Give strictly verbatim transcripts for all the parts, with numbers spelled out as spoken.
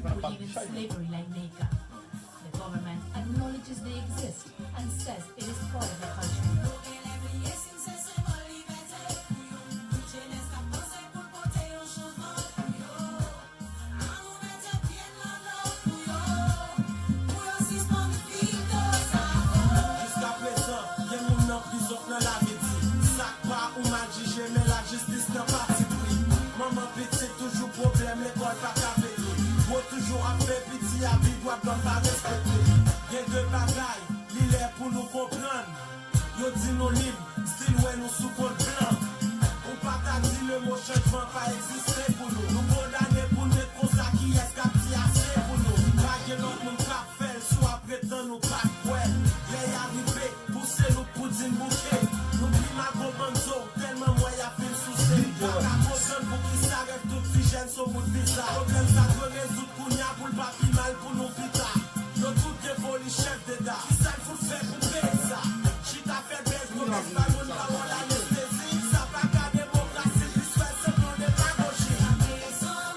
or even slavery like Neka. The government acknowledges they exist and says it is part of the culture. Jiskaprezan, gen moun nan prizon k nan lavi di, sa k pa ou mal jije, men lajistis nan pati pri. Manman pitit toujou pwoblèm, lekòl pa ka vini. Gwo toujou ap fè piti, abi dwa dòm pa respekte. Gen de bagay, li lè pou nou konprann. Yo di nou lib, still wè nou sou kont blan. Ou pa ka di le mo chanjman pa egziste pou nou. Nou kondane pou n ret konsa, kiyès k ap di ase pou nou? Pa gen lòt moun k ap fè l, si w ap ret tann ou p ap kwè l. Lè y a rive, pouse nou pou di n bouke. Nou pi mago bann zo, tèlman m wè y ap vin souse. M pa ka konprann poukisa rèv tout ti jèn s on bout biza. Pwoblèm sa dwe rezoud kounya pou l pa pi mal pou nou pita. Yo tout gen foli chèf deta. Kisa n fout fè pou peyi sa? Chita fè bèz, pwomès bay moun pawòl anestezi. Sa pa ka demokrasi, plis fè se nan demagoji. Jiskaprezan,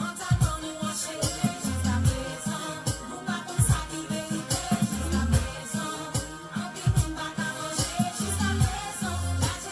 mantalman nou anchene. Jiskaprezan, nou pa konn sa ki verite. Jiskaprezan, anpil moun pa ka manje. Jiskaprezan, lajistis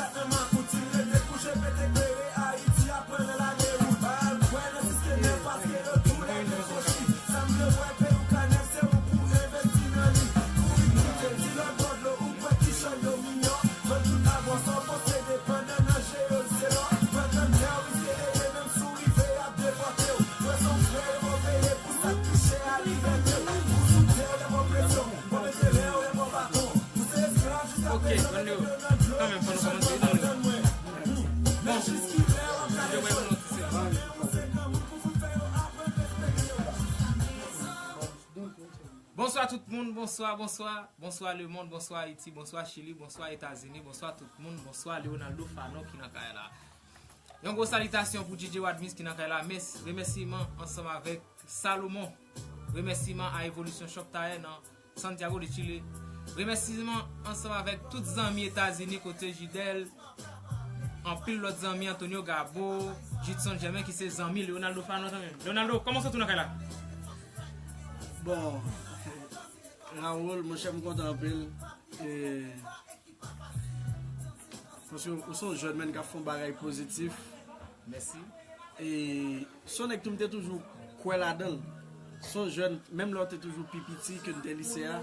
ap mal fonksyone. Ok, ann yo. Kanmenm, fò nou kòmanse, non? Bon, yo bay nou ti sèl. Bonswa tout moun, bonswa, bonswa, bonswa lemonn, bonswa Ayiti, bonswa Chili, bonswa Etazini, bonswa tout moun, bonswa Leonardo Fano ki nan kay la. Yon gwo salitasyon pou D J Wadmis ki nan kay la, mes remèsiman ansanm avèk Salomon, remèsiman a Evolisyon Shop Tayè nan Santiago de Chile. Remèsiman ansanm avèk tout zanmi Etazini kote Jidèl, anpil lòt zanmi Antonio Gabo, Judson Germain ki se zanmi Leonardo Fano tanmen. Leonardo, kòman w santi w nan kay la? Bon, Raoul, monchè, m kontan anpil. E, paske ou se yon jèn menn k ap fè yon bagay pozitif. Mèsi. E se yon nèg tou m te toujou kwè ladan l. Se yon jèn, menm lè w te toujou pi piti ke n te lise a,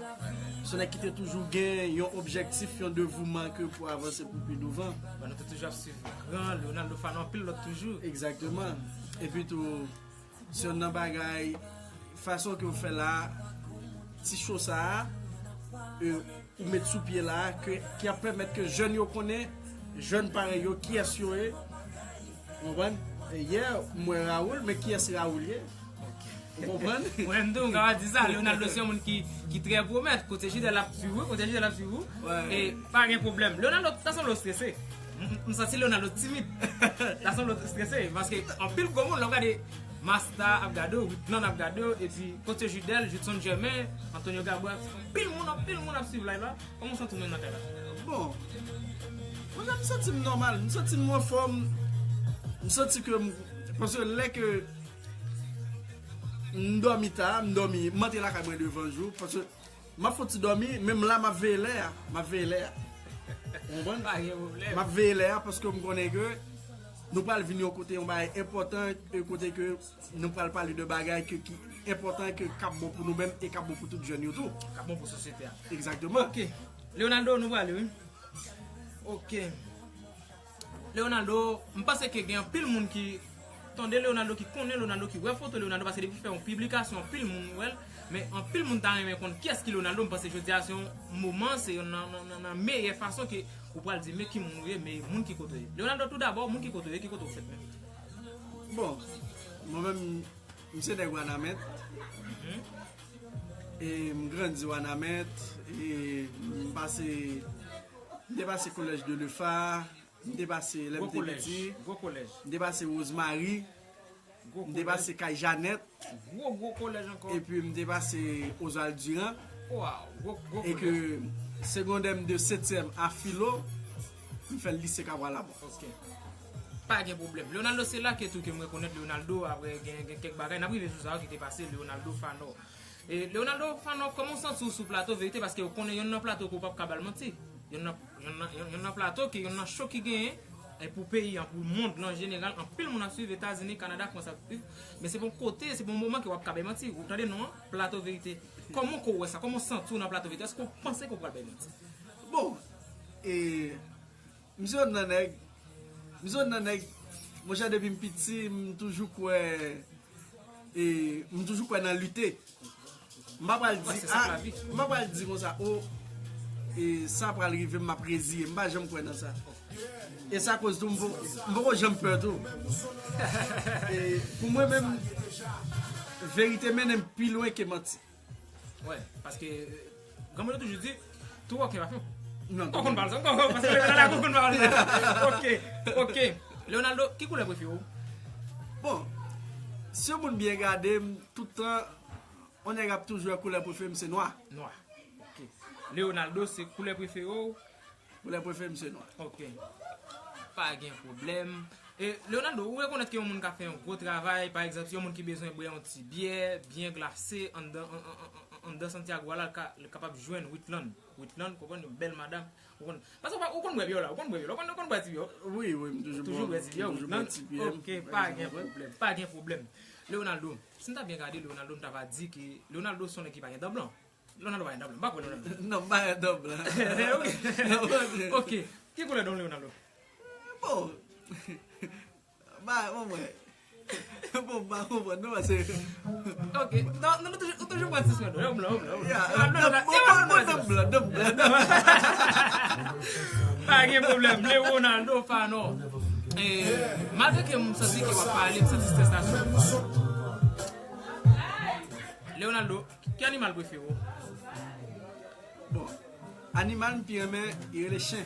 se yon nèg ki te toujou gen yon objektif, yon devouman ke pou avanse pou pi douvan. Bon, nou te toujou ap swiv gran Leonardo Fano, anpil lòt toujou. Egzakteman. Epi tou, se youn nan bagay, fason ke w fè la, ti cho sa a, e, ou met sou pye la, ke, ki ap pèmèt ke jèn yo konnen, jèn parèy yo, kiyès yo ye. Ou konprann? E yè, m wè Raoul, men kiyès Raoul ye? Ou konprann? Mwen menm tou, m kapab di sa. Leonardo se yon moun ki, ki trè pwomèt. Kote Jidèl ap swiv ou, kote Jidèl ap swiv ou. E pa gen pwoblèm. Leonardo, ta sanble w strese. M, m, m santi Leonardo timid. Ta sanble w strese. Paske anpil gwo moun, lè w gade Masta ap gade w, Witland ap gade w, epi kote Jidèl, Judson Germain, Antonio Gabo, anpil moun, anpil moun ap swiv live la. Kòman w santi w menm nan kay la? Bon, mwen menm, m santi m nòmal, m santi m anfòm, m santi ke m, paske lè ke m dòmi ta, m dòmi, m antre lakay mwen devan jou, paske m ap fè yon ti dòmi, menm la m ap veye lè a, m ap veye lè a. Ou konprann? Pa gen pwoblèm. M ap veye lè a paske m konnen ke nou pral vin yon kote, yon bagay enpòtan, yon kote ke nou pral pale de bagay ke, ki enpòtan, ke k ap bon pou nou menm e k ap bon pou tout jèn yo tou. K ap bon pou sosyete a. Egzakteman. Ok. Leonardo, nou prale, wi. Ok. Leonardo, m panse ke gen anpil moun ki tande Leonardo, ki konnen Leonardo, ki wè foto Leonardo, paske depi fè yon piblikasyon, anpil moun wè l. Men anpil moun ta renmen konn kiyès ki Leonardo. M panse jodi a se yon moman, se yon nan, nan, nan, nan meyè fason ke ou pral di men ki moun ou ye, men moun ki kote w ye. Leonardo, tou dabò, moun ki kote w ye, ki kote w fèt menm? Bon, mwen menm, M se nèg Wanament. E m grandi Wanament. E m pase, m te pase kolèj de Lefa. M te pase lè m te piti. Gwo kolèj. M te pase Rosemary. M te pase kay Janèt. Gwo, gwo kolèj ankò. Epi m te pase Oswald Durand. Waw, gwo, gwo kolèj. E ke segondè m de setyèm a Filo, m fè l lise Kabral Labò. Ok. Pa gen pwoblèm. Leonardo, se la ke tou ke m rekonèt Leonardo, apre gen, gen kèk bagay, n ap rive sou sa yo ki te pase, Leonardo Fanò. E Leonardo Fanò, kòman w santi w sou plato Verite? Paske w konnen yonn nan plato ke w p ap ka ba l manti. Yonn nan, yonn nan, yonn, yonn nan plato ke yonn nan show ki genyen, e pou peyi an, pou mond lan jeneral, anpil moun ap swiv, Etazini, Kanada, kòmanse ap swiv. Men se pa yon kote, se pa yon moman ke w ap ka bay manti. Ou tande non an, Plato Verite. Kòman ke w wè sa? Kòman w santi w nan Plato Verite? Èske w panse ke w pral bay manti? Bon, e, m se yonn nan nèg, m se yonn nan nèg, monchè, depi m piti, m toujou kwè, e, m toujou kwè nan lite. M pa pral di, a, m pa pral di konsa, o, e, sa pral rive m, m ap reziye. M pa janm kwè nan sa. E sa koz tou, m po-, m poko janm pè tou. E, pou mwen menm, verite mennen m pi lwen ke manti. Wè, paske, e, granmoun yo toujou di, tou wòkè pa fè. Non, tou wòkè pa fè. Paske Leonardo konn pale sa. Ok, ok. Leonardo, ki koulè prefere w? Bon, si yon moun byen gade m, tout tan, yon nèg ap toujou wè koulè prefere m se nwa. Nwa. Ok. Leonardo, se koulè prefere w? Koulè prefere m se nwa. Ok. Pa gen pwoblèm. E, Leonardo, ou rekonèt ke yon moun ka fè yon gwo travay, pa egzanp, si yon moun ki bezwen bwè yon ti byè byen glase anndan, an, an, an, an, anndan Santiago a la, l ka, l kapab jwenn Witland. Witland, konprann, yon bèl madanm. Ou konn, paske ou pa, ou konn bwè byè w la, ou konn bwè byè w la, ou konn, ou konn bwè ti byè w. Wi, wi, m toujou bwè, toujou bwè ti byè m. Ok, pa gen pwoblèm, pa gen pwoblèm. Leonardo, si n ta byen gade Leonardo, n ta va di ke Leonardo se yon nèg ki pa gen dan blan. Leonardo pa gen dan blan, m pa kwè Leonardo. Non, m pa gen dan blan. Ok, ok. Ki koulè dan w, Leonardo? Bon. Ba, bon, mwen. Bon, m pa konprann, non, paske... Ok. Non, non, nou toujou, nou toujou pran ti swen, non. Yon blan, yon blan, yon blan. Ya, yon blan, yon blan, yon blan, yon blan. Pa gen pwoblèm, Leonardo Fanò. E, malgre ke m santi ke w ap pale, m santi strès la sou ou. Leonardo, ki animal prefere w? Bon, animal m pi renmen, li rele chen.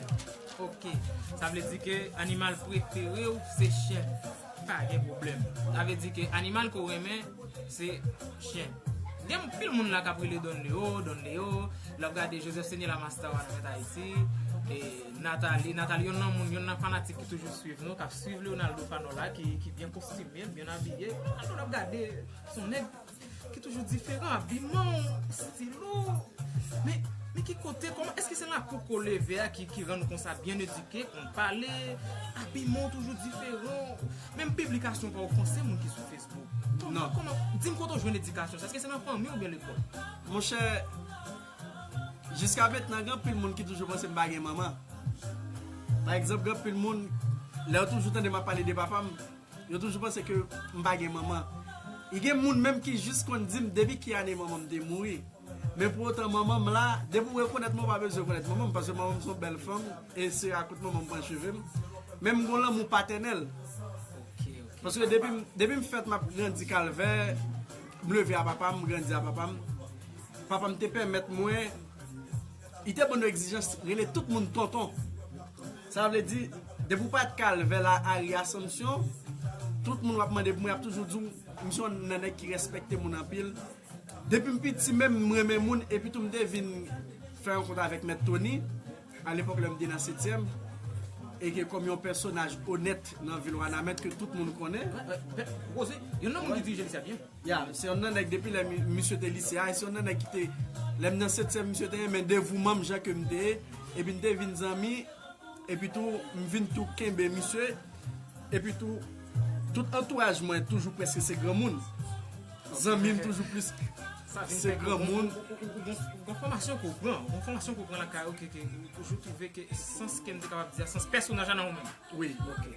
Ok. Sa vle di ke animal prefere w se chen. Pa gen pwoblèm. Sa vle di ke animal ke w renmen se chen. Gen anpil moun la k ap rele Don Leo, Don Leo. Lè w ap gade Joseph Senier Lamasta a nan Mèt Ayiti. E Nathalie, Nathalie, yonn nan moun, yonn nan fanatik ki toujou swiv nou, k ap swiv Leonardo Fanò la, ki, ki byen kostime, byen abiye. Leonardo, lè w ap gade, se yon nèg ki toujou diferan, abiman w, estil ou. Men, men ki kote, kòman, èske se lakou ke w leve a ki, ki rann ou konsa byen edike, konn pale, abiman w toujou diferan, menm piblikasyon pa w ofanse moun ki sou Facebook? Kòman, kòman, di m kote w jwenn edikasyon sa, èske se nan fanmi oubyen lekòl? Monchè, jiska mentnan, gen anpil moun ki toujou panse m pa gen manman. Pa egzanp, gen anpil moun, lè yo toujou tande m ap pale de papa m, yo toujou panse ke m pa gen manman. E gen moun menm ki jis konn di m depi ki ane manman m te mouri. Men pou otan manman m la, depi w rekonèt mwen, w pa bezwen rekonèt manman m, paske manman m se yon bèl fanm, e se akout manman m pran cheve m. Men m gon lanmou patènèl. Ok, ok. Paske depi m, depi m fèt, m ap grandi Kalvè, m leve a papa m, m grandi a papa m. Papa m te pèmèt mwen, li te ban nou egzijans, rele tout moun tonton. Sa vle di, depi w parèt Kalvè la, Ari, Asanmsyon, tout moun w ap mande pou mwen, y ap toujou di w, m se yon nan nèg ki respekte moun anpil. Depi m piti menm, m renmen moun, epi tou m te vin fè rankont avèk Mèt Tony, alepòk lè m te nan setyèm, e ke kòm yon pèsonaj onèt nan vil Wanament ke tout moun konnen. Wè, wè, wè, Roze, youn nan moun ki dirije lise a byen. Ya, se youn nan nèg depi lè mi-, misye te lise a, e se youn nan nèg ki te, lè m nan setyèm, misye te renmen devouman m jan ke m te ye, epi n te vin zanmi, epi tou, m vin tou kenbe misye, epi tou, tout antouraj mwen toujou prèske se granmoun. Zanmi m toujou plis se granmoun. Ou, ou, ou, ou, ou gon fòmasyon ke w pran, ou gon fòmasyon ke w pran lakay ou ke, ke ou toujou twouve ke sans ke m te kapab di a, sans pèsonaj la nan ou menm. Wi. Ok.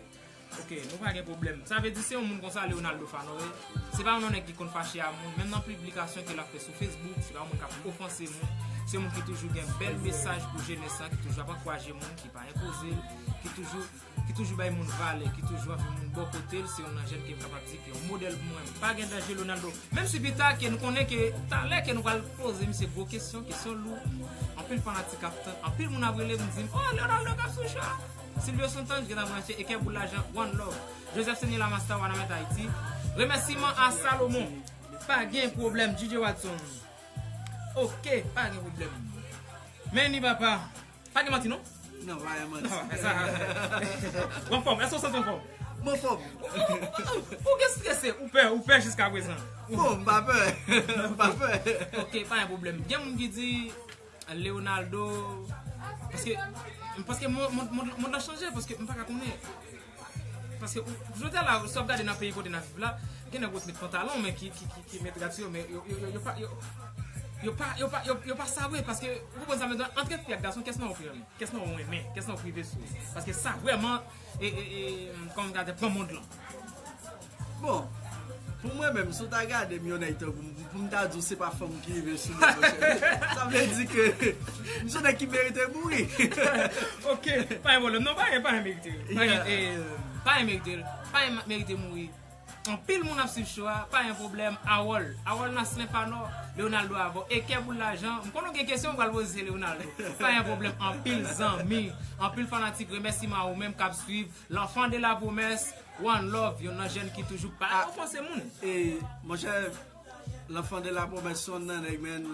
Ok, nou pa gen pwoblèm. Sa vle di se yon moun konsa, Leonardo Fanò, wi. Se pa yon nèg ki konn fache a moun, menm nan piblikasyon ke l ap fè sou Facebook, se pa yon moun k ap ofanse moun. Se yon moun ki toujou gen bèl mesaj pou jenès lan, ki toujou ap ankouraje moun, ki pa enpoze l, ki toujou ki toujou bay moun valè, ki toujou anvi moun bò kote l, se youn nan jèn ke m kapab di ki yon modèl pou mwen. Pa gen danje Leonardo. Menm si pita ke nou konnen ke talè ke nou pral poze misye gwo kesyon, kesyon lou, anpil fanatik ap tann, anpil moun ap rele m di m, "Oh, Leonardo k ap sou cho a." Silvio Santan, gentan branche, e kè boul lajan, one love. Joseph Senier Lamasta, Wanament Haiti. Remèsiman a Salomon. Pa gen pwoblèm, J J Watson. Ok, pa gen pwoblèm. Men ni papa. Pa gen manti non? Non, pa gen manti. Non, pa fè sa. Ou anfòm, èske w santi w anfòm? Mwen anfòm. Ou, ou, ou, ou gen strese, ou pè, ou pè jiska prezan. Bon, m pa pè. M pa pè. Ok, pa gen pwoblèm. Gen moun ki di, Leonardo, paske, paske mond, mond, mond, mond lan chanje, paske m pa ka konnen. Paske, ou, jodi a la, si w ap gade nan peyi kote n ap viv la, gen nèg ou t met pantalon, men ki, ki, ki, ki met rad sou yo, men yo, yo, yo, yo pa, yo, yo pa, yo pa, yo, yo pa sa vre, paske, ou konprann sa, men antre fi ak gason, kès nan ou pi renmen, kès nan ou renmen, kès nan ou prive sou. Paske sa vrèman, e, e, e, kòman m ka di, pran mond lan. Bon, pou mwen menm, si w ta gade m yon nèg tankou m, pou m ta di w se pa fanm ki rive sou mwen, monchè. Sa vle di ke m se yon nèg ki merite mouri. Ok, pa gen pwoblèm. Non, pa gen, pa gen merite. Pa gen, Yeah. eh, pa gen merite. Pa gen merite mouri. Anpil moun ap swiv show a, pa gen pwoblèm. Harold, Harold Naslin Fanò, Leonardo avè w. E kè boul lajan, m konnen w gen kesyon w pral poze Leonardo. Pa gen pwoblèm. Anpil zanmi, anpil fanatik, remèsiman a ou menm k ap swiv. L'enfant de la promesse, one love, youn nan jèn ki toujou pa Ah. ofanse moun. E, monchè, l'enfant de la promesse, se youn nan nèg, men,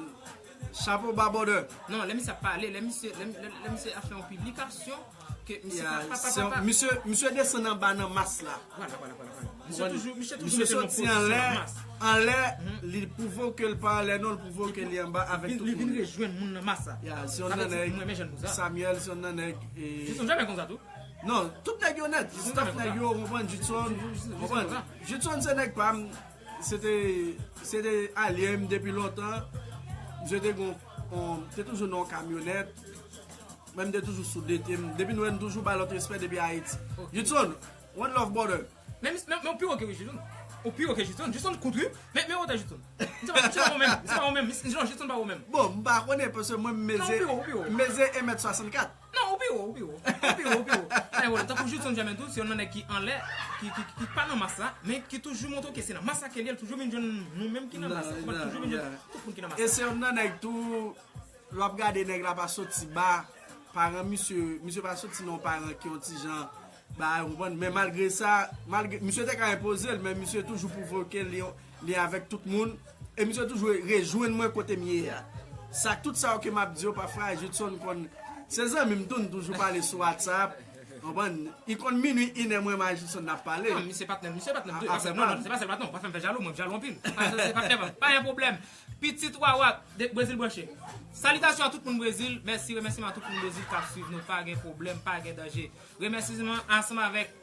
chapo ba, brother. Non, lè misye ap pale, lè misye, lè, lè, lè misye ap fè yon piblikasyon, ke misye Yeah, pa, pa, pa, se pa, yon, pa. Misye, misye desann anba nan mas la. Vwala, vwala, vwala, vwala. Misye Konprann? Toujou, misye toujou Misye mete l an soti pozisyon anlè, nan mas. Anlè, Mhm. li pwouve ke l pa anlè, non, l pwouve ke li anba avèk Li, tout li vin moun. Rejwenn moun nan mas la. Yeah, se youn Sa vle nan di, nèg, mwen, men jèn moun sa. Samuel, se youn nan nèg, e Jisonn jamè konsa tou. Non, tout nèg yo nèt, Jisonn staff jamè nèg konsa. Yo, ou konprann, Judson, Jisonn, ou konprann? Jisonn konsa. Judson se nèg pa m, se te, se te alye m depi lontan. Misye te gon, on, te toujou nan yon kamyonèt. Mwen m te toujou sou D T m. Depi nou wè n toujou ba lòt respè depi Ayiti. Ok. Judson, one love brother. Men, men, men ou pi wo ke Judson. Ou pi wo ke Judson. Judson kout wi. Men, men wotè Judson. M se pa, m se pa ou menm. M se pa ou menm. Non, Judson pa ou menm. Bon, m pa konnen paske mwen m Non, ou meze, pi wo, ou pi wo. M meze en mèt swasannkat. Non, ou pi wo, ou pi wo. Ou pi wo, ou pi wo. Ay, wè, tankou Judson Jamel tou, se youn nan nèg ki anlè, ki, ki, ki pa nan mas la, men ki toujou montre ke se nan mas la ke l ye, l toujou vin jwenn nou menm ki nan mas la. Ou konprann? Toujou vin jwenn tout moun ki nan mas la. E se youn nan nèg tou, lè w ap gade nèg la pa soti ba, paran misye, misye pa soti nan yon paran ki yon ti jan, ba, ou konprann? Men malgre sa, malgre, misye te ka enpoze l, men misye toujou pwouve ke li, li avèk tout moun, e misye toujou rejwenn mwen kote m ye a. Sa, tout sa yo ke m ap di yo, pafwa, Judson konn, se zanmi m tou, n toujou pale sou WhatsApp, konprann? Li konn minui, inè mwen, m ak Judson n ap pale. Non, misye patnè, misye patnè m tou, e pa sèl, non, non, se pa sèl patnè, ou pa fè m fè jalou, mwen, m jalou anpil. Pa, se, se patnè, pa, pa gen pwoblèm. Pitit Wawa, de Brezil branche. Salitasyon a tout moun Brezil. Mèsi, remèsiman a tout moun Brezil k ap swiv nou. Pa gen pwoblèm, pa gen danje. Remèsiman ansanm avèk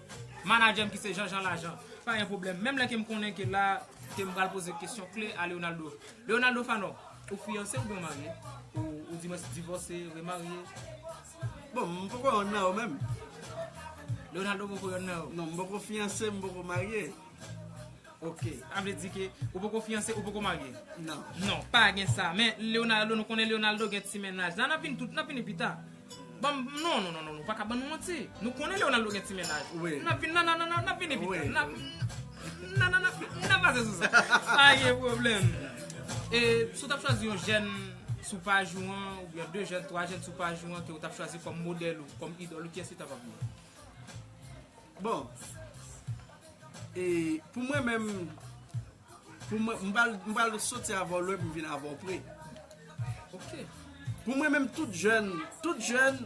manadjè m ki se Jean Jean Lajan. Pa gen pwoblèm. Menm lè ke m konnen ke la, ke m pral poze kesyon kle a Leonardo. Leonardo Fanò, ou fiyanse oubyen w marye? Ou, ou di mwen divòse, remarye? Bon, m poko yonn nan yo menm. Leonardo poko yonn nan yo? Non, m poko fiyanse, m poko marye. Ok, sa vle di ke ou poko fiyanse, ou poko marye? Non. Non, pa gen sa. Men Leonardo, nou konnen Leonardo gen ti mennaj. La, n ap vin tout, n ap vini pita. Ban m, non, non, non, non, nou pa ka ban nou manti. Nou konnen Leonardo gen ti mennaj. Wi. N ap vin, nan, nan, nan, nan, n ap vini pita. Wi. N ap, nan, nan, nan, n ap pase sou sa. Pa gen pwoblèm. E si w t ap chwazi yon jèn sou paj ou an, oubyen de jèn, twa jèn sou paj ou an, ke w t ap chwazi kòm modèl ou, kòm idòl ou, kiyès li t ap ap ye? Bon, e pou mwen menm, pou mwen, m pral, m pral soti avè w lwen pou m vin avè w pre. Ok. Pou mwen menm, tout jèn, tout jèn,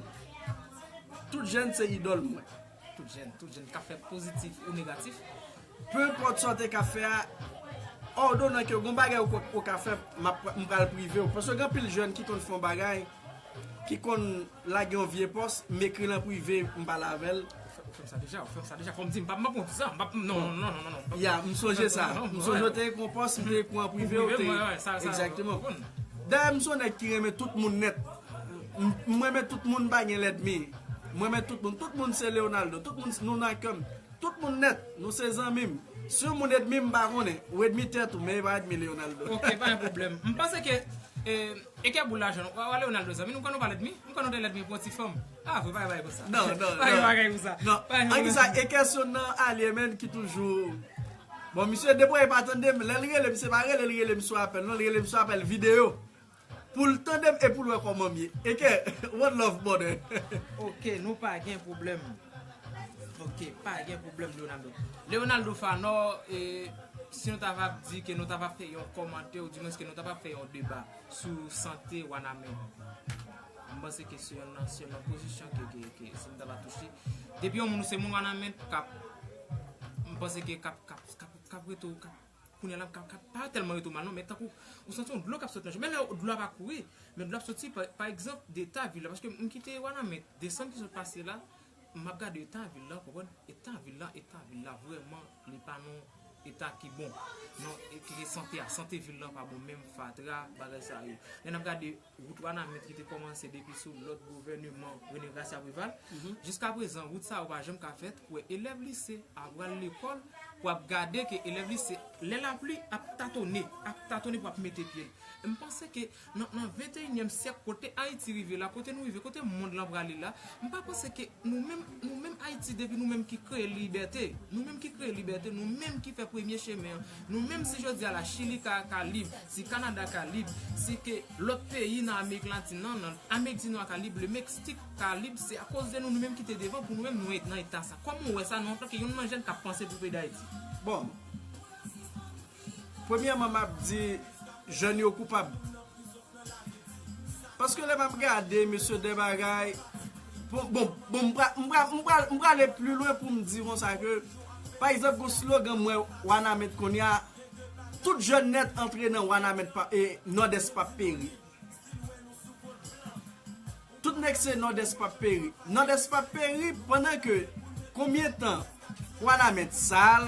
tout jèn se idòl mwen. Tout jèn, tout jèn k ap fè pozitif ou negatif. Pe enpòt sa w te ka fè a, òdonan ke w gon bagay ou, ou ka fè, m ap, m pral prive w. Paske gen anpil jèn ki konn fè yon bagay, ki konn lage yon vye pòs, m ekri l an prive, m pale avè l. Ou fè, ou fè m sa deja, ou fè m sa deja. Fò m di, m pa, m pa pran sa, m pa, non, non, non, non, non. Ya, m sonje sa. M sonje w te ekri yon pòs, m te ekri w an prive, ou te, egzakteman. Dayè, m se yon nèg ki renmen tout moun nèt. M, m renmen tout moun, m pa gen lènmi. M renmen tout moun. Tout moun se Leonardo. Tout moun, nou nan kè m. Tout moun nèt. Nou se zanmi m. Si yon moun èdmi m, m pa konnen. Ou èdmi tèt ou, men e pa èdmi Leonardo. Ok, pa gen pwoblèm. M panse ke e, e kè boul lajan, w a Leonardo zanmi, nou konn nou pa lèdmi, m konn nou te lèdmi pou yon ti fanm. Ah, vre, pa gen bagay konsa. Non, non, Pa gen non. bagay konsa. Non, Pa gen an ki bagay sa, konsa. e kèsyon nan alye, menn, ki toujou. Bon, misye, depi w pa tande m, lè l rele m, se pa rele l rele m sou apèl, non, l rele m sou apèl videyo. Pou l tande m e pou l wè kòman m ye. E kè, one love, brother. Ok, nou pa gen pwoblèm. Ok, pa gen pwoblèm, Leonardo. Leonardo Fanò, e, si nou ta va di ke nou ta va fè yon kòmantè, ou dimwens ke nou ta va fè yon deba sou sante Wanament. M panse ke se yon nan, se yon nan pozisyon ke, ke, ke si nou ta va touche. Depi yon moun ou se moun Wanament, k ap, m panse ke k ap, k ap, k ap, k ap rete, k ap, kounye a la, k ap, k ap pa tèlman rete mal non, men tankou, ou santi yon dlo k ap sot nan je w. Men lè dlo a pa kouri, men dlo ap soti, pa, pa egzanp, de eta vil la, paske m kite Wanament, desanm ki sot pase la, m ap gade eta vil la, konprann? Eta vil la, eta vil la, vrèman, li pa nan eta ki bon. Non, e ki sante a, sante vil la pa bon, menm fatra, bagay sa yo. Lè n ap gade wout Wanament ki te kòmanse depi sou lòt gouvèneman Rene Garcia Préval, jiska prezan, wout sa yo pa janm ka fèt, pou wè elèv lise ap pral lekòl, pou ap gade ke elèv lise, lè lapli ap tatone, ap tatone pou ap mete pye l. M panse ke nan, nan venteyinyèm syèk, kote Ayiti rive la, kote nou rive, kote mond lan prale la, m pa panse ke nou menm, nou menm Ayiti, depi nou menm ki kreye libète, nou menm ki kreye libète, nou menm ki fè premye chemen an, nou menm si jodi a la Chili ka, ka lib, si Kanada ka lib, si ke lòt peyi nan Amerik Latin nan, nan Amerik di Nò ka lib, le Meksik ka lib, se akoz de nou, nou menm ki te devan pou nou menm nou nan eta sa. Kòman w wè sa nou antanke youn nan jèn k ap panse pou peyi Dayiti? Bon, premyèman, m ap di jèn yo koupab. Paske lè m ap gade, mesye, de bagay. Bon, bon, bon m pra- m pra- m pra- m prale pli lwen pou m di konsa ke, pa egzanp, gon slogan m wè Wanament kounye a, tout jèn nèt antre nan Wanament pa, e, Nòdès p ap peri. Tout nèg se Nòdès p ap peri. Nòdès p ap peri pandan ke konbyen tan Wanament sal,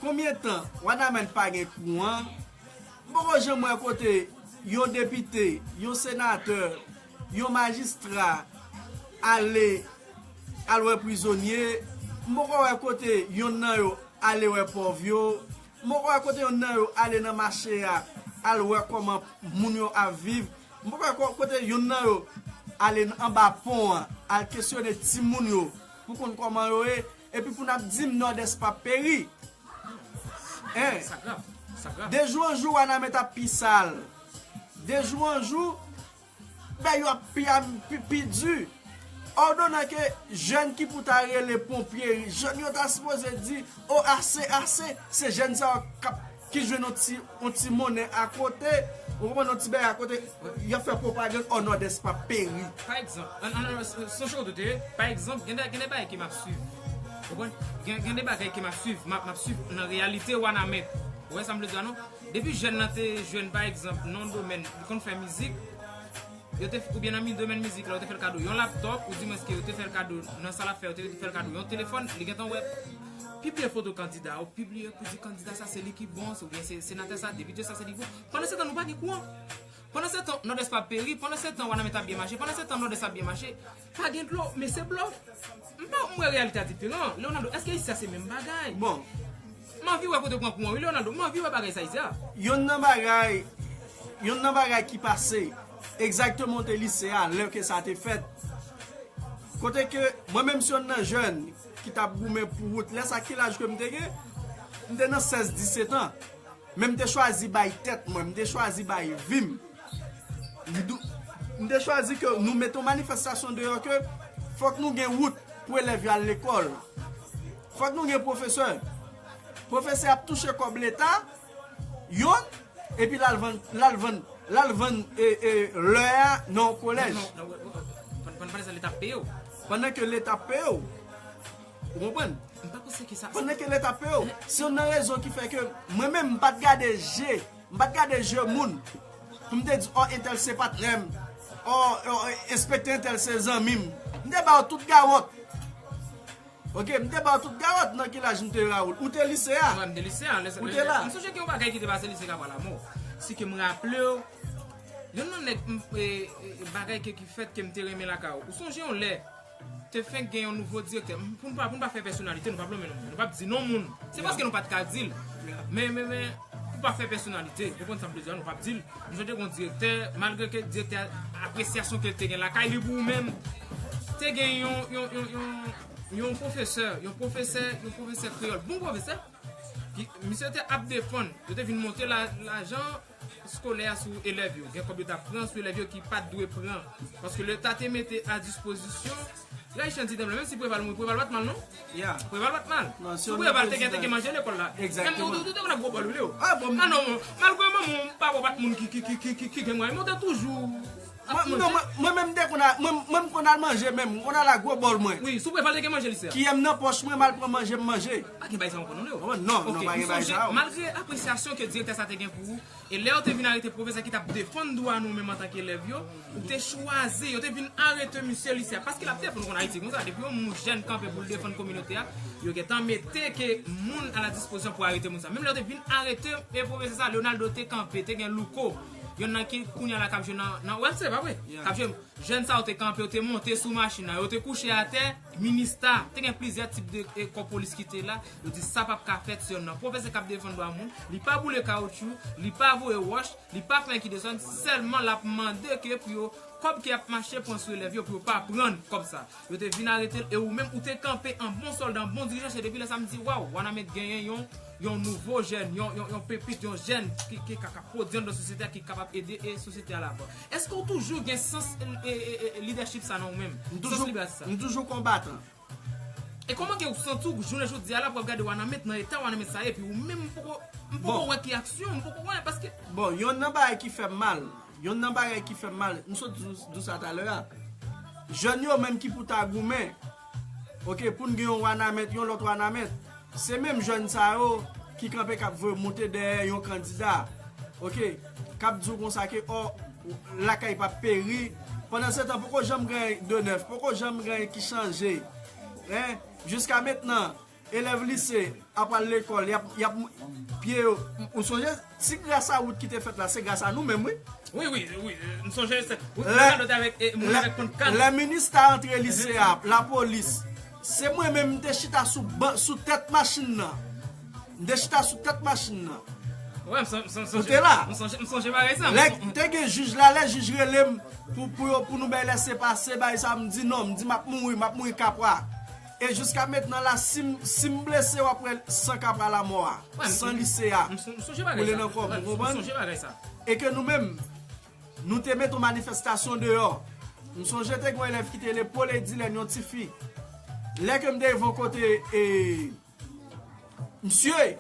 konbyen tan Wanament pa gen kouran. M poko janm wè kote yon depite, yon senatè, yon majistra ale al wè prizonye. M poko wè kote yonn nan yo ale wè pòv yo. M poko wè kote yonn nan yo ale nan mache a al wè kòman moun yo ap viv. M poko wè ko- kote yonn nan yo ale anba pon an al kesyone timoun yo pou konn kòman yo ye. Epi pou n ap di m Nòdès p ap peri. Hein? Sa grav, sa grav. De jou an jou, Wanament ap pi sal. De jou an jou, bèy yo ap pi, pi, pi di. Òdonan ke jèn ki pou ta rele ponpye, jèn yo ta sipoze di, o, ase, ase, se jèn sa yo k ap, ki jwenn yon ti, yon ti monnen akote, ou konprann, yon ti bèy akote, y ap fè pwopagann, o, Nòdès p ap peri. Pa egzanp, an, an, an, se, se chou de te, pa egzanp, gen de, gen de bagay ke m ap swiv. Ou konprann? Gen, gen de bagay ke m ap swiv, m ap, m ap swiv nan reyalite Wanament. Ou wè sa m vle di a non? Depi jèn nan te jwenn, pa egzanp, nan yon domèn, li konn fè mizik, yo te, oubyen nan mi domèn mizik la, yo te fè l kado yon laptòp, ou dimwens ke yo te fè l kado nan sa l ap fè, yo te fè l kado yon telefòn, li gentan wè, pibliye foto kandida yo, pibliye pou di kandida sa se li ki bon, se, oubyen se senatè sa, depite sa se li ki bon. Pandan se tan nou pa gen kouran. Pandan se tan Nòdès p ap peri, pandan se tan Wanament ap byen mache, pandan se tan Nòdès ap byen mache, pa gen dlo, men se blòf. M pa m wè reyalite a diferan. Leonardo, èske isi a se menm bagay? Bon, M anvi wè kote w pran kouran, wi, Leonardo. M anvi wè bagay sa isi a. Yonn nan bagay, yonn nan bagay ki pase egzakteman te lise a, lè ke sa te fèt. Kote ke mwen menm se yonn nan jèn ki t ap goumen pou wout. Lè sa ki laj ke m te gen? M te nan sèz disèt an. Men m te chwazi bay tèt mwen, m te chwazi bay vi m. M dou- m te chwazi ke nou mete yon manifestasyon deyò ke fòk nou gen wout pou elèv yo al lekòl. Fòk nou gen pwofesè. Pwofesè ap touche kòb leta, yonn, epi l al vann, l al vann, l al vann e, e, lè a nan yon kolèj. Non, non, non, pandan, pandan sa leta ap peye w. Pandan ke leta ap peye w. Ou konprann? M pa panse ke sa. Pandan ke leta ap peye w. Se youn nan rezon ki fè ke mwen menm m pa t gade je, m pa t gade je moun. Pou m te di, o, entèl se patnè m. O, o, enspektè entèl se zanmi m. M te ba w tout gawòt. Ok, m te ba w tout gawòt nan ki laj m te Raoul. Ou te lise a. Mwen, m te lise a. Lè, Ou lè, te la. M sonje gen yon bagay ki te pase lise Kabwa Lanmò. Si ke m raple w, youn nan nèg, m, e, e, bagay ke, ki fèt ke m te renmen lakay ou. Ou sonje yon lè, te fenk gen yon nouvo direktè. Pou n pa, pou n pa fè pèsonalite, nou p ap nonmen non moun. Nou p ap di non moun. Se paske nou pa t ka di l. Men, men, men, pou pa fè pèsonalite, ou konprann sa m vle di a, nou p ap di l. M sonje gen yon direktè, malgre ke direktè a, apresyasyon ke l te gen lakay li pou ou menm, te gen yon, yon, yon, yon, yon pwofesè, yon pwofesè, yon pwofesè kreyòl, bon pwofesè, ki, misye te ap defann, yo te vin monte la, lajan eskolè a sou elèv yo. Gen kòb yo t ap pran sou elèv yo ki pa t dwe pran. Paske Leta te mete a dispozisyon. Lè Ayisyen di tanplan, menm si Preval mouri, Preval pa t mal, non? Preval pa t mal. Si Preval te gen, te gen manje lekòl la. Menm ou, ou, ou te konn ap gwo bòl, wi, Leo. Ah, non, malgre manman m pa wè pa t moun ki, ki, ki, ki, ki, ki gen mwayen, men ou te toujou ap manje. Mwen, mwen, mwen menm m te konn al, mwen, mwen m konn al manje menm, m konn al ak gwo bòl mwen. Wi, si Preval te gen manje lise a. Kiyè m nan pòch mwen, m al pran manje m manje. Pa gen bagay sa ankò, non, Leo? Non, non, pa gen bagay sa yo. Malgre apresyasyon ke direktè sa te gen pou ou, e lè yo te vin arete pwofesè ki t ap defann dwa nou menm antanke elèv yo, ou te chwazi, yo te vin arete misye lise a, paske l ap defann, ou konn Ayiti konsa, depi yon moun jèn kanpe pou l defann kominote a, yo gentan mete ke moun a la dispozisyon pou arete moun sa. Menm lè yo te vin arete, e pwofesè sa, Leonardo te kanpe, te gen Louko, yonn nan ki kounye a la k ap jwe nan, nan Webster, pa vre? K ap jwe, jèn sa yo te kanpe, yo te monte sou machin nan, yo te kouche atè, Minista, te gen plizyè tip de, e, kò polis ki te la, yo di sa p ap ka fèt, se yonn nan pwofesè k ap defann dwa moun, li pa boule kawoutchou, li pa voye wòch, li pa fè anyen ki desann, sèlman l ap mande ke pou yo, kòb ki ap mache pran sou elèv yo, pou yo pa pran kòb sa. Yo te vin arete l, e ou menm, ou te kanpe an bon sòlda, an bon dirijan, se depi lè sa m di, waw, Wanament genyen yon, yon nouvo jèn, yon, yon, yon pepit, yon jèn ki, ki ka, ka pwodui anndan sosyete a, ki kapab ede e sosyete a lavan. Èske w toujou gen sans, e, e, e, e, lidèchip sa nan ou menm? Sans liberasyon sa? M toujou konbatan. E kòman ke w santi w jounen jodi a la pou w ap gade Wanament nan eta Wanament sa ye, epi ou menm m poko, m poko wè ki aksyon, m poko wè, paske. Bon, yonn nan bagay ki fè m mal, yonn nan bagay ki fè m mal, m sot di, di w sa talè a. Jèn yo menm ki pou ta goumen, oke, pou n gen yon Wanament, yon lòt Wanament, se menm jèn sa yo ki kanpe k ap voye monte dèyè yon kandida, oke, k ap di w konsa ke, ò, lakay p ap peri. Pandan se tan, poko janm gen de nèf, poko janm gen ki chanje. Hein? Jiska mentnan, elèv lise ap al lekòl, y ap, y ap pye yo. Ou sonje, si gras a wout ki te fèt la, se gras a nou menm, wi. Wi, wi, wi, m sonje se, wi, Ronaldo te avèk, e, moun avèk pònn kann. Lè minis ta antre lise a, lapolis, se mwen menm m te chita sou ban, sou tèt machin nan. M te chita sou tèt machin nan. Ou te la. M sonje, m sonje bagay sa. Lè te gen jij la, lè jij rele m pou, pou yo, pou nou bay lèsepase, bagay sa, m di non, m di m ap mouri, m ap mouri kapwa. E jiska mentnan la, si m, si m blese, w ap wè san kapra lanmò a, san lise a koule nan kò m, ou konprann? E ke nou menm, nou te mete yon manifestasyon deyò. M sonje te gen yon elèv ki te rele Paul Edilène, yon tifi. Lè ke m te rive yon kote, e, Msye,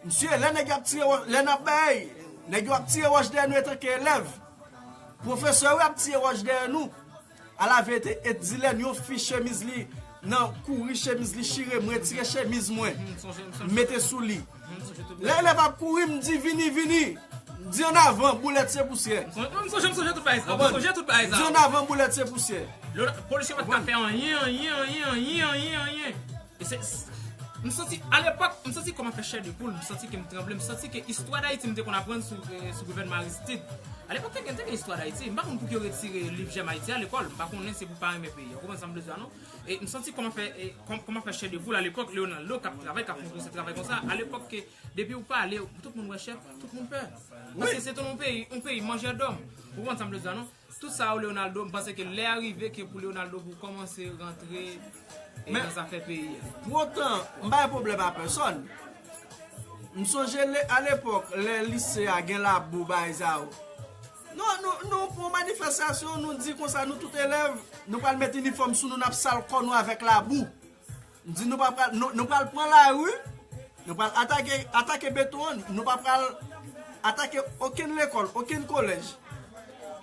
msye, lè nèg yo ap tire wòch, lè n ap bay, nèg yo ap tire wòch dèyè nou antanke elèv. Pwofesè yo ap tire wòch dèyè nou. Alaverite, Edilène, yon fi chemiz li nan kouri, chemiz li chire, m retire chemiz mwen, m mete sou li. Lè elèv ap kouri, m di, vini, vini. M di, an avan, boulèt se pousyè. M sonje, m sonje tout bagay sa. M sonje tout bagay sa. M di, an avan, boulèt se pousyè. Polis yo pa t ka fè anyen, anyen, anyen, anyen, anyen, anyen. E se, m santi, alepòk, m santi kò m ap fè chè de poul, m santi ke m tranble, m santi ke istwa Dayiti m te konn aprann sou, eh, sou gouvènman Aristide. Alepòk, te gen, te gen istwa Dayiti. M pa konn pouki yo retire liv Jèm Ayiti a lekòl. M pa konnen se pou pa renmen peyi a. Ou konprann sa m vle di a, non? E m santi kò m ap fè, e, kò m, kò m ap fè chè de poul alepòk, Leonardo k ap travay, k ap fè yon gwo travay konsa. Alepòk ke, depi ou pale, tout moun wè chèf, tout moun pè. Paske se te yon peyi, yon peyi manjè dòm. Ou konprann sa m vle di a, non? Tout sa yo, Leonardo, m panse ke lè a rive ke pou Leonardo pou kòmanse rantre, e, nan zafè peyi a. Pou otan, m pa gen pwoblèm a pèsòn. M sonje le, alepòk, lè lise a gen labou, bagay sa yo. Non, nou, nou pran manifestasyon, nou di konsa, nou tout elèv, nou pral met inifòm sou nou, n ap sal kò nou avèk labou. M di nou pa pral, nou, nou pral pran lari, nou pral atake, atake beton an, nou pa pral atake okenn lekòl, okenn kolèj.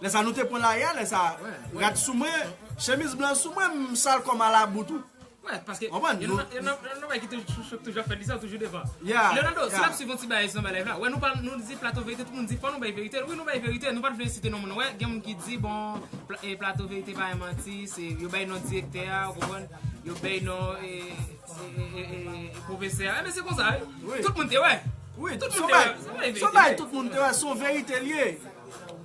Lè sa nou te pran lari a, lè sa, rad sou mwen, chemiz blan sou mwen, m sal kò m a labou tou. Wè, paske, konprann, yon nan, yon nan, yon nan bagay ki toujou, toujou ap fèt, li sa toujou devan. Leonardo, si n ap swiv yon ti bagay sou nan live la, wè, nou pa, nou di Plato Verite, tout moun di fò nou bay verite. Wi, nou bay verite, nou pa t vle site non moun. Wè, gen moun ki di, bon, Pla-, e, Plato Verite pa yon manti, se, yo bay non direktè a, ou konprann? Yo bay non, e, e, e, e, e, e, pwofesè a. Enben, se konsa, wi. Tout moun te wè. Wi, tout moun te wè. Se yon bagay tout moun te wè, se yon verite l ye.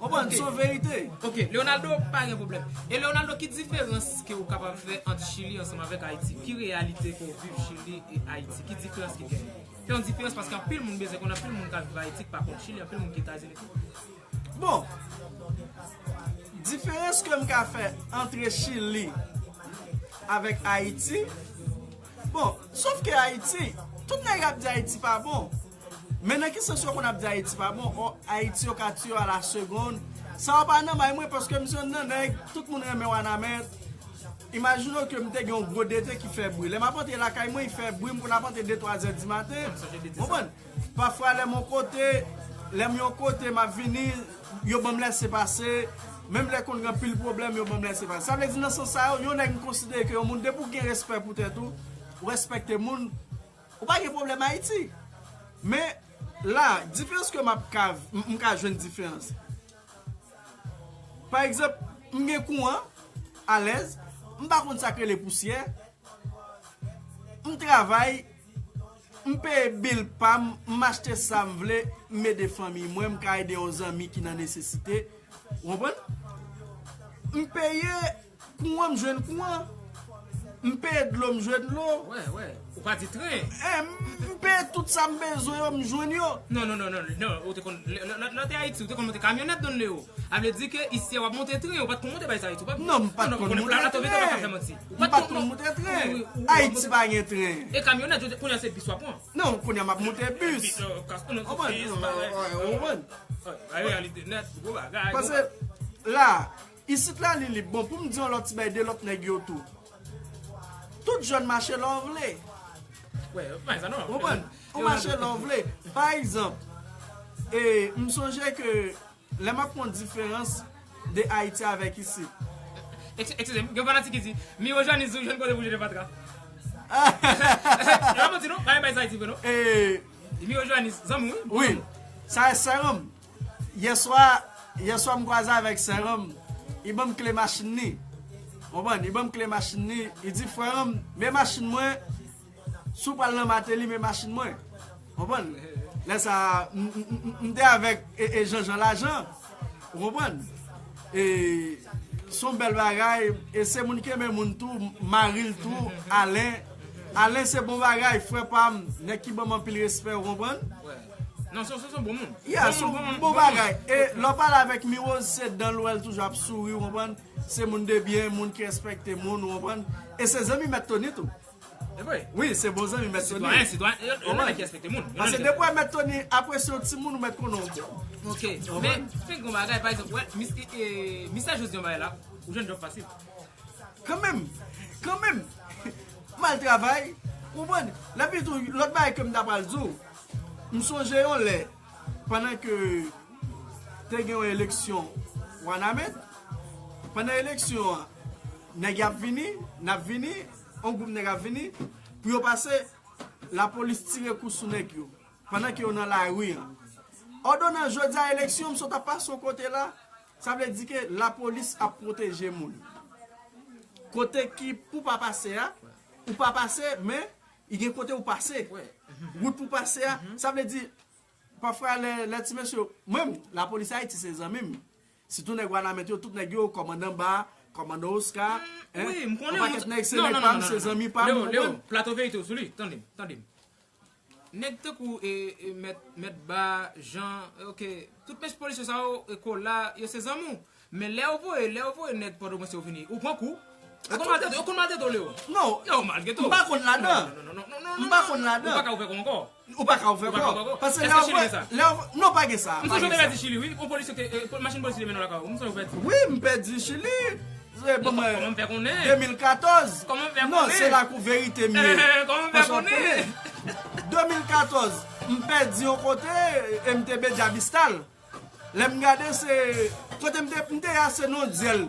Konprann, se yon verite. Ok, Leonardo, pa gen pwoblèm. E Leonardo, ki diferans ke ou kapab fè ant Chili ansanm avèk Ayiti? Ki reyalite ke w viv Chili e Ayiti? Ki diferans ki genyen? Fè yon diferans paske anpil moun bezwen konn, anpil moun ka viv Ayiti ki pa konn Chili, anpil moun ki Etazini tou. Bon, diferans ke m ka fè ant Chili avèk Ayiti, bon, sof ke Ayiti, tout nèg ap di Ayiti pa bon. Men nan ki sans yo konn ap di Ayiti pa bon? O, Ayiti yo ka tiye a la segonn. Sa yo pa nan may mwen paske m se yon nan nèg, tout moun renmen Wanament. Imajine w ke m te gen yon gwo D T ki fè bri. Lè m ap antre lakay mwen, li fè bri, m konn ap antre de twa zè di maten. Konprann? Pafwa lè m yon kote, lè m yon kote, m ap vini, yo ban m lèse pase. Menm lè konn gen anpil pwoblèm, yo ban m lèse pase. Sa vle di nan sans sa yo, yon nèg m konsidere ke yon moun depi w gen respè pou tèt ou, ou respekte moun, ou pa gen pwoblèm Ayiti. Men la, diferans ke m ap ka, m m ka jwenn diferans. Pa egzanp, m gen kouran, alèz, m pa konn sa k rele pousyè, m travay, m peye bil pa m, m achte sa m vle, m ede fanmi mwen, m ka ede yon zanmi ki nan nesesite. Ou konprann? M peye kouran, m jwenn kouran. M peye dlo, m jwenn dlo. Wè, wè. Ou pa di tren. Eh, m, m peye tout sa m bezwen yo, m jwenn yo. Non, non, non, non, non. Ou te konn, lè, lè, lè, lè te Ayiti, ou te konn monte kamyonèt, Don Leo. A vle di ke isi a w ap monte tren, ou pa t konn monte bay sa Ayiti, ou pa t... Non, m pa t konn monte tren. M pa t konn monte tren. Ayiti pa gen tren. E kamyonèt, kounye a se bis w ap pran. Non, kounye a m ap monte bis. Ou konprann? Ou konprann? Paske la, isit la, li lib. Bon, pou m di yon lòt ti bagay de lòt nèg yo tou. Tout jèn mache lè w vle. Ou konprann? Ou mache lè w vle. Pa egzanp, e, m sonje ke lè m ap pran diferans de Ayiti avèk isit. Ex-, eskize m, gen fanatik ki di, Miro Joanis di w jwenn kote pou jete fatra. E pa manti non, pa gen bay sa Ayiti vre non. E, Miro Joanis, zanmi w, wi. Wi, sa e sè m. Yèswa, yèswa m kwaze avèk sè m. Li ban m kle machin li. Konprann? Li ban m kle machin li. Li di, frè m, men machin mwen. Si w pral nan Mateli, men machin mwen. Konprann? Lè sa a, m, m, m, m, m te avèk e, e Jean Jean Lajan. Ou konprann? E se yon bèl bagay. E se moun ki renmen moun tou, mari l tou, Alen. Alen se bon bagay, frè pa m, nèg ki ban m anpil respè, ou konprann? Non, se, se, se yon bon moun. Yeah, se yon bon bagay. E lè w pale avèk Miwoz, se dan l ou wè l toujou ap souri, ou konprann? Se moun de byen, moun ki respekte moun, ou konprann? E se zanmi Mèt Tony tou. E vre? Wi, se bon zanmi Mèt Tony. Sitwayen, sitwayen, yo, yo nèg ki respekte moun. Paske depi w wè Mèt Tony apresye yon timoun, ou mèt konnen w bon. Ok, men, fenk yon bagay, pa egzanp, wè, mis-, e, e, Mistè Jozye yon bagay la, ou jwenn djòb fasil. Kanmenm, kanmenm, m al travay, ou konprann? Epi tou, lòt bagay ke m ta pral di w, m sonje yon lè, pandan ke te gen yon eleksyon Wanament, pandan eleksyon an, nèg y ap vini, n ap vini, yon gwoup nèg ap vini, pou yo pase, lapolis tire kou sou nèg yo, pandan ke yo nan lari an. Òdonan jodi a eleksyon, m sot ap pase yon kote la, sa vle di ke lapolis ap pwoteje moun. Kote ki pou pa pase a, ou pa pase, men, i gen kote ou pase. Wout pou pase a, sa vle di, pafwa lè, lè ti mesye, mwen, lapolis Ayiti se zanmi m. Sitou nèg Wanament yo, tout nèg yo, kòmandan Ba, kòmandan Oscar, wi, m konnen yon pakèt nèg, se nèg pa m, se zanmi pa m, ou konprann? Leo, Plato Verite w sou li, tande m, tande m. Nèg tankou, e, e, mèt, mèt Ba, Jean, ok, tout mesye polisye sa yo, e, Kola, yo se zanmi w. Men lè yo voye, lè yo voye nèg Pòtoprens yo vini, ou pran kou. Yo konn maltrete, yo konn maltrete w, Leo. Non. Yo maltrete w. M pa konn ladan. Non, non, non, non, non, non, non. M pa konn ladan. Ou pa ka ouvè kò ankò. Ou pa ka ouvè kò. Paske lè yo voye, lè yo voye, non, pa gen sa. M sonje w te pèdi Chili, wi. Yon polisye te, e, machin polisye te mennen w lakay ou. M sonje w pèdi. Wi, m pèdi Chili. E, bon, mwen, kòman m fè konnen? De mil katòz. Kòman m fè konnen? Non, se lakou verite m ye. Kòman m fè konnen? De mil katòz, m pèdi yon kote, e m te Bèdja Bistal. Lè m gade se, kote m te, m te a se nan dyèl.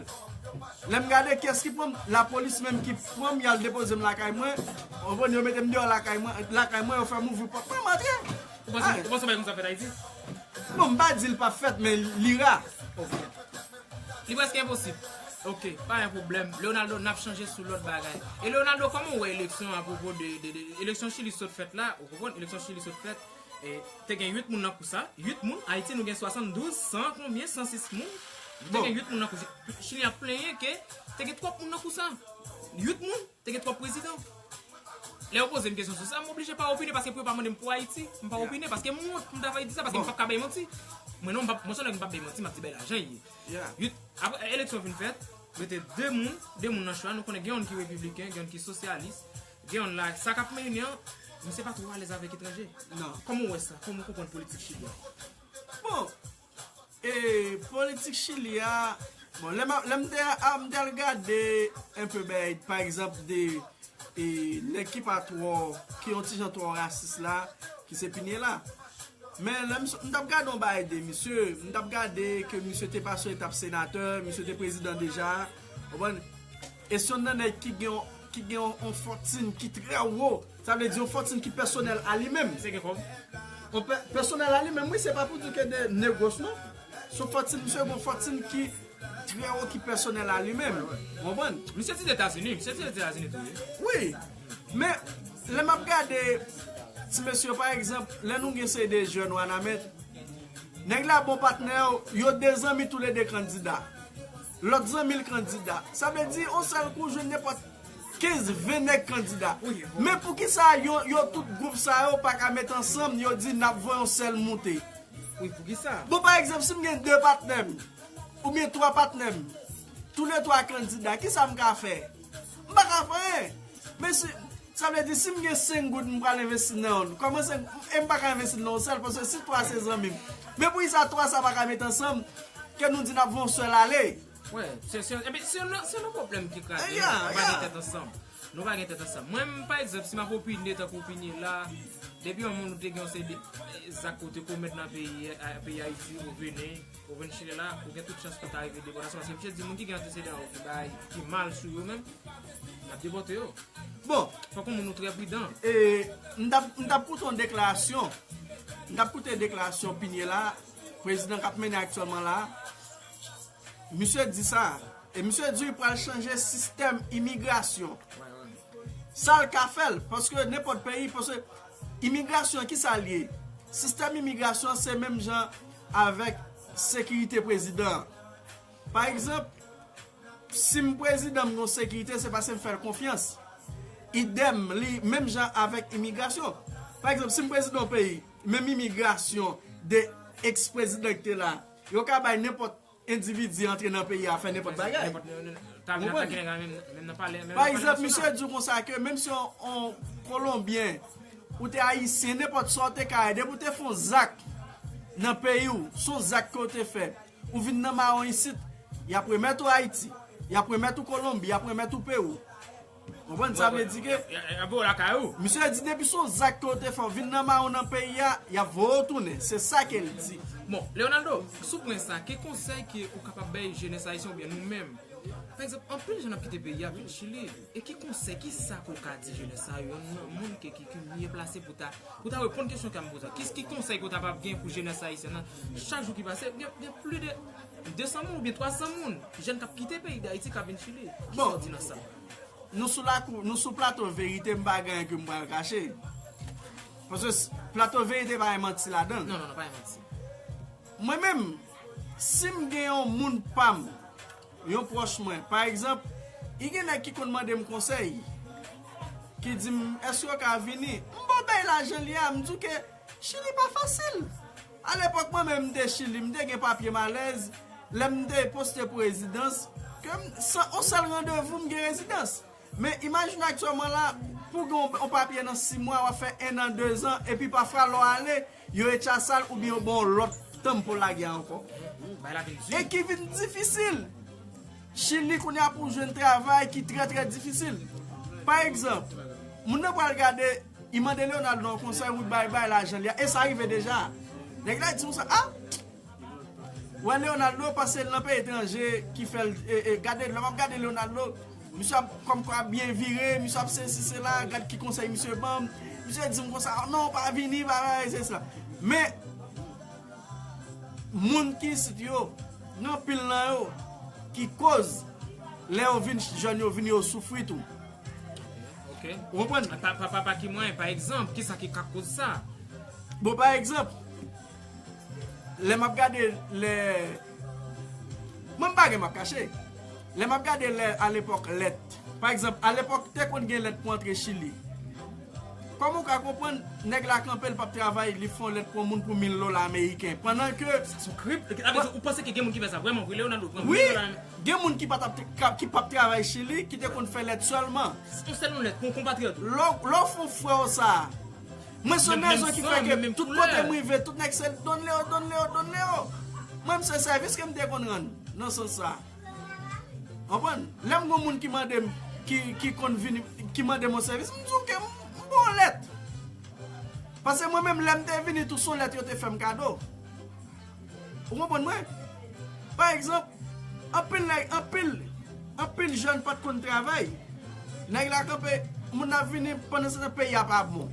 Lè m gade kiyès ki pran m, lapolis menm ki pran m, y al depoze m lakay mwen. Ou konprann, yo mete m deyò lakay mwen, lakay mwen, yo fè m ouvri pòt mwen, m antre. Ou panse, ou panse bagay konsa fèt Ayiti? Bon, m pa di l p ap fèt, men li ra. Ok. Li prèske enposib. Ok, pa gen pwoblèm. Leonardo, n ap chanje sou lòt bagay. E Leonardo, kòman w wè eleksyon, apwopo de, de, de eleksyon Chili sot fèt la? Ou konprann? Eleksyon Chili sot fèt. E, te gen uit moun nan kou sa. Uit moun. Ayiti, nou gen swasanndouz, san konbyen, san sis moun. Te Bon. gen uit moun nan kou sa. Chili ap plenyen ke te gen twòp moun nan kou sa. Uit moun, te gen twòp prezidan. Lè yo poze m kesyon sou sa, m oblije pa opine paske pou yo pa mande m pou Ayiti, m pa Yeah. opine paske m wont pou m ta fè di sa paske m Bon. p ap ka bay manti. Mwen non, m p ap, mwen se nèg m p ap bay manti, m ap di bay lajan ye. Yeah. Uit, apre eleksyon fin fèt, rete de moun, de moun nan chwa, nou konnen gen youn ki repibliken, gen youn ki sosyalis, gen youn la, sa k ap mennen an, misye pa twò alèz avèk etranje. Non. Kòman w wè sa? Kòman w konprann politik Chili a? Bon, e politik Chili a, bon, lè m a- lè m te a- m te al gade enpe bay, pa egzanp, de e, nèg ki pa twò, ki yon ti jan twò rasis la, ki se Pinye la. Men lè m, m t ap gade yon bagay de misye, m t ap gade ke misye te pase etap senatè, misye te prezidan deja, w konprann? E se yon nan nèg ki gen yon, ki gen yon, yon fòtin ki trè wo, sa vle di yon fòtin ki pèsonèl a li menm. Se gen kòb. Yon pè- pèsonèl a li menm, wi, se pa pou di ke de negos non. Se yon fòtin, misye gen yon fòtin ki trè wo ki pèsonèl a li menm. Ou konprann? Misye di Etazini, misye di Etazini tou, wi. Wi. Men, lè m ap gade ti mesye yo, pa egzanp, lè nou gen seri de jèn Wanament, nèg la bon patnè yo, yo de zanmi toulede kandida. Lòt zanmi l kandida. Sa vle di, yon sèl kou, jwenn nenpòt kenz, ven nèg kandida. Wi, wi. Men poukisa yo, yo tout gwoup sa yo pa ka met ansanm, yo di n ap voye yon sèl moute? Wi, poukisa? Bon, pa egzanp, si m gen de patnè m, oubyen twa patnè m, toulètwa kandida, kisa m ka fè? M pa ka fè anyen. Men si, sa vle di, si m gen senk goud, m pral envesti nan youn. Kòman senk, e m pa ka envesti nan yon sèl, paske si twa se zanmi m. Men poukisa twa sa pa ka met ansanm, ke nou di n ap voye yon sèl ale? Wè, se, se, epi se yon, se yon pwoblèm ki kraze, Eh, yeah, nou pa gen yeah. tèt ansanm. Nou pa gen tèt ansanm. Mwen, m, pa egzanp, si m ap opine tankou opine la, depi yon moun ou te gen yon seri de, eh, zak ou te komèt nan peyi, eh, peyi Ayiti, ou vini, ou vin Chili la, ou gen tout chans pou ta rive depòtasyon. Paske misye di moun ki gen antesedan yo ki bay, ki mal sou yo menm, n ap depòte yo. Bon. Fòk yon moun ou trè pridan. E, m t ap, m t ap koute yon deklarasyon. M t ap koute deklarasyon Pinye la, prezidan k ap mennen aktyèlman la. Misye di sa. E misye di li pral chanje sistèm imigrasyon. Sa l ka fè l, paske nenpòt peyi, paske imigrasyon, kisa l ye? Sistèm imigrasyon se menm jan avèk sekirite prezidan an. Pa egzanp, si m prezidan m gen yon sekirite, se paske m fè l konfyans. Idèm, li menm jan avèk imigrasyon. Pa egzanp, si m prezidan yon peyi, menm imigrasyon de eks-prezidan ki te la, yo ka bay nenpòt endividi antre nan peyi a fè nenpòt bagay. Nenpòt, nenpòt, ta vin Ou konprann? atake nèg la menm, menm nan palè, menm Pa nan palè egzanp, nasyonal. Misye di w konsa ke menm si yon, yon Kolonbyen, ou te Ayisyen, nenpòt sa w te ka ye, depi w te fè yon zak nan peyi w, se yon zak ke w te fè, ou vin nan mawon isit, y ap remèt ou Ayiti, y ap remèt ou Kolonbi, y ap remèt ou Pewou. Konprann sa vle di ke Y a, y a, y a voye w lakay ou. Misye di depi se yon zak ke w te fè, w vin nan mawon nan peyi a, y ap voye w tounen. Se sa ke l di. Bon, Leonardo, sou pwen sa, ki konsèy ke ou kapab bay jenès ayisyen oubyen nou menm? Pa egzanp, anpil jèn ap kite peyi a vin Chili. E ki konsèy, ki sa ke w ka di jenès sa yo, yon moun ke, ki, ki mye plase pou ta, pou ta reponn kesyon ke m poze a? Ki, ki konsèy ke w ta kapab gen pou jenès ayisyen nan? Chak jou ki pase, gen, gen plis de de san moun oubyen twa san moun, jèn k ap kite peyi Dayiti k ap vin Chili. Kisa Bon. w di nan sa? Nou sou lakou, nou sou plato verite, m pa gen anyen ke m pral kache. Paske s- plato verite pa gen manti ladan l. Non, non, non, pa gen manti. Mwen menm, si m gen yon moun pa m, yon pwòch mwen, pa egzanp, i gen nèg ki konn mande m konsèy, ki di m, èske w ka vini? M ba w bay lajan li a, m di w ke Chili pa fasil. Alepòk mwen menm m te Chili, m te gen papye m alèz, lè m te poste pou rezidans, ke m, san yon sèl randevou m gen rezidans. Men imajine aktyèlman la, pou gen yon, yon papye nan sis mwa, w ap fè en an, de zan, epi pafwa lè w ale, yo rechase l oubyen yo ba w lòt tan pou lage a ankò. Bay la vin di. E ki vin difisil. Chili kounye a pou jwenn travay ki trè, trè difisil. Pa egzanp, moun nan pral gade, li mande Leonardo yon konsèy, wi, bay, bay lajan li a. E sa rive deja. Nèg la di konsa, a, wè Leonardo, paske l nan peyi etranje ki fè l, e, e, gade, lè m ap gade Leonardo, misye ap kòmkwa byen vire, misye ap sesi sela, gad ki konsèy misye ban m. Misye di m konsa, non, pa vini, pa, pa, se sa. Men, moun ki isit yo, gen anpil nan yo ki koz, lè yo vin, jèn yo vini, yo soufri tou. Ok. Ou konprann? Pa, pa, pa, pa ki mwayen, pa egzanp, kisa ki ka koz sa? Bon, pa egzanp, lè m ap gade lè, mwen m pa gen m ap kache. Lè m ap gade lè alepòk lèt. Pa egzanp, alepòk te konn gen lèt pou antre Chili. Kòman w ka konprann nèg la kanpe, l p ap travay, li fè yon lèt pou yon moun pou mil dola ameriken? Pandan ke Sa se yon krim. Sa vle di, ou panse ke gen moun ki fè sa? Vrèman vre, Leonardo pran Wi, mil dola. Gen moun ki pa t ap, ki pa t travay Chili, ki te konn fè lèt sèlman. Yon sèl yon lèt pou yon konpatriyòt. Lè w fè yon frè w sa, mwen se yon rezon ki fè ke tout kote m rive, tout nèg se Don Leo, Don Leo, Don Leo. Mwen, m se sèvis ke m te konn rann nan sans sa. Konprann? Lè m gen moun ki mande m, ki, ki konn vini, ki mande m yon sèvis, m di w ke m, m ba w lèt. Paske mwen menm, lè m te vini, tou se yon lèt yo te fè m kado. Ou konprann mwen? Pa egzanp, anpil nèg, anpil, anpil jèn pa t konn travay. Nèg la kanpe, moun ap vini, pandan se tan peyi a pa bon.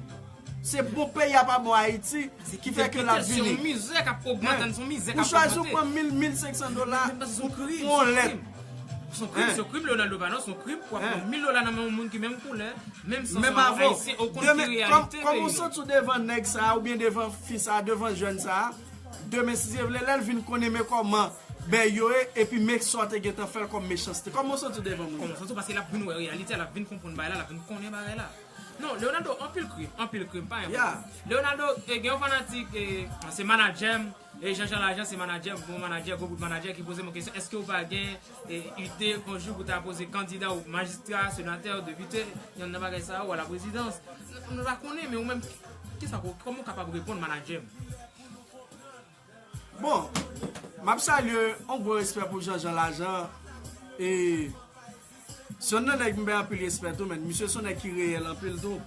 Se bon peyi a pa bon Ayiti ki fè ke l ap vini. Se yon mizè k ap ogmante, se yon mizè k ap ogmante. Ou chwazi ou pran mil, mil senk san dola pou yon lèt. Se yon krim, se yon krim, Leonardo Banon, se yon krim pou ap pran mil dola nan men yon moun ki menm koulè, menm san, menm avè w. Ayisyen, ou konn ki reyalite peyi nou. Kòman w santi w devan nèg sa a, oubyen devan fi sa a, devan jèn sa a? Demen, si Dye vle, lè l vin konnen men kòman bèy yo ye, epi men sa w te gentan fè l kòm mechanste. Kòman w santi w devan moun nan? Kòman w santi w? Paske l ap vin wè reyalite a, l ap vin konprann bagay la, l ap vin konnen bagay la. Non, Leonardo, anpil krim, anpil krim, pa yon pwoblèm. Leonardo, e, gen yon fanatik, e, se manadjè m, e, Jean Jean Lajan, se manadjè m, bon manadjè, gwo bout manadjè, ki poze m yon kesyon, èske w pa gen, e, ide yon jou pou ta poze kandida ou majistra, senatè, depite, yonn nan bagay sa yo, a la prezidans? Nou pa konnen, men ou menm, kisa, kòman w kapab reponn manadjè m? Bon, m ap salye yon gwo respè pou Jean Jean Lajan. E se yon nan nèg m bay anpil respè tou, men misye se yon nèg ki reyèl anpil tou.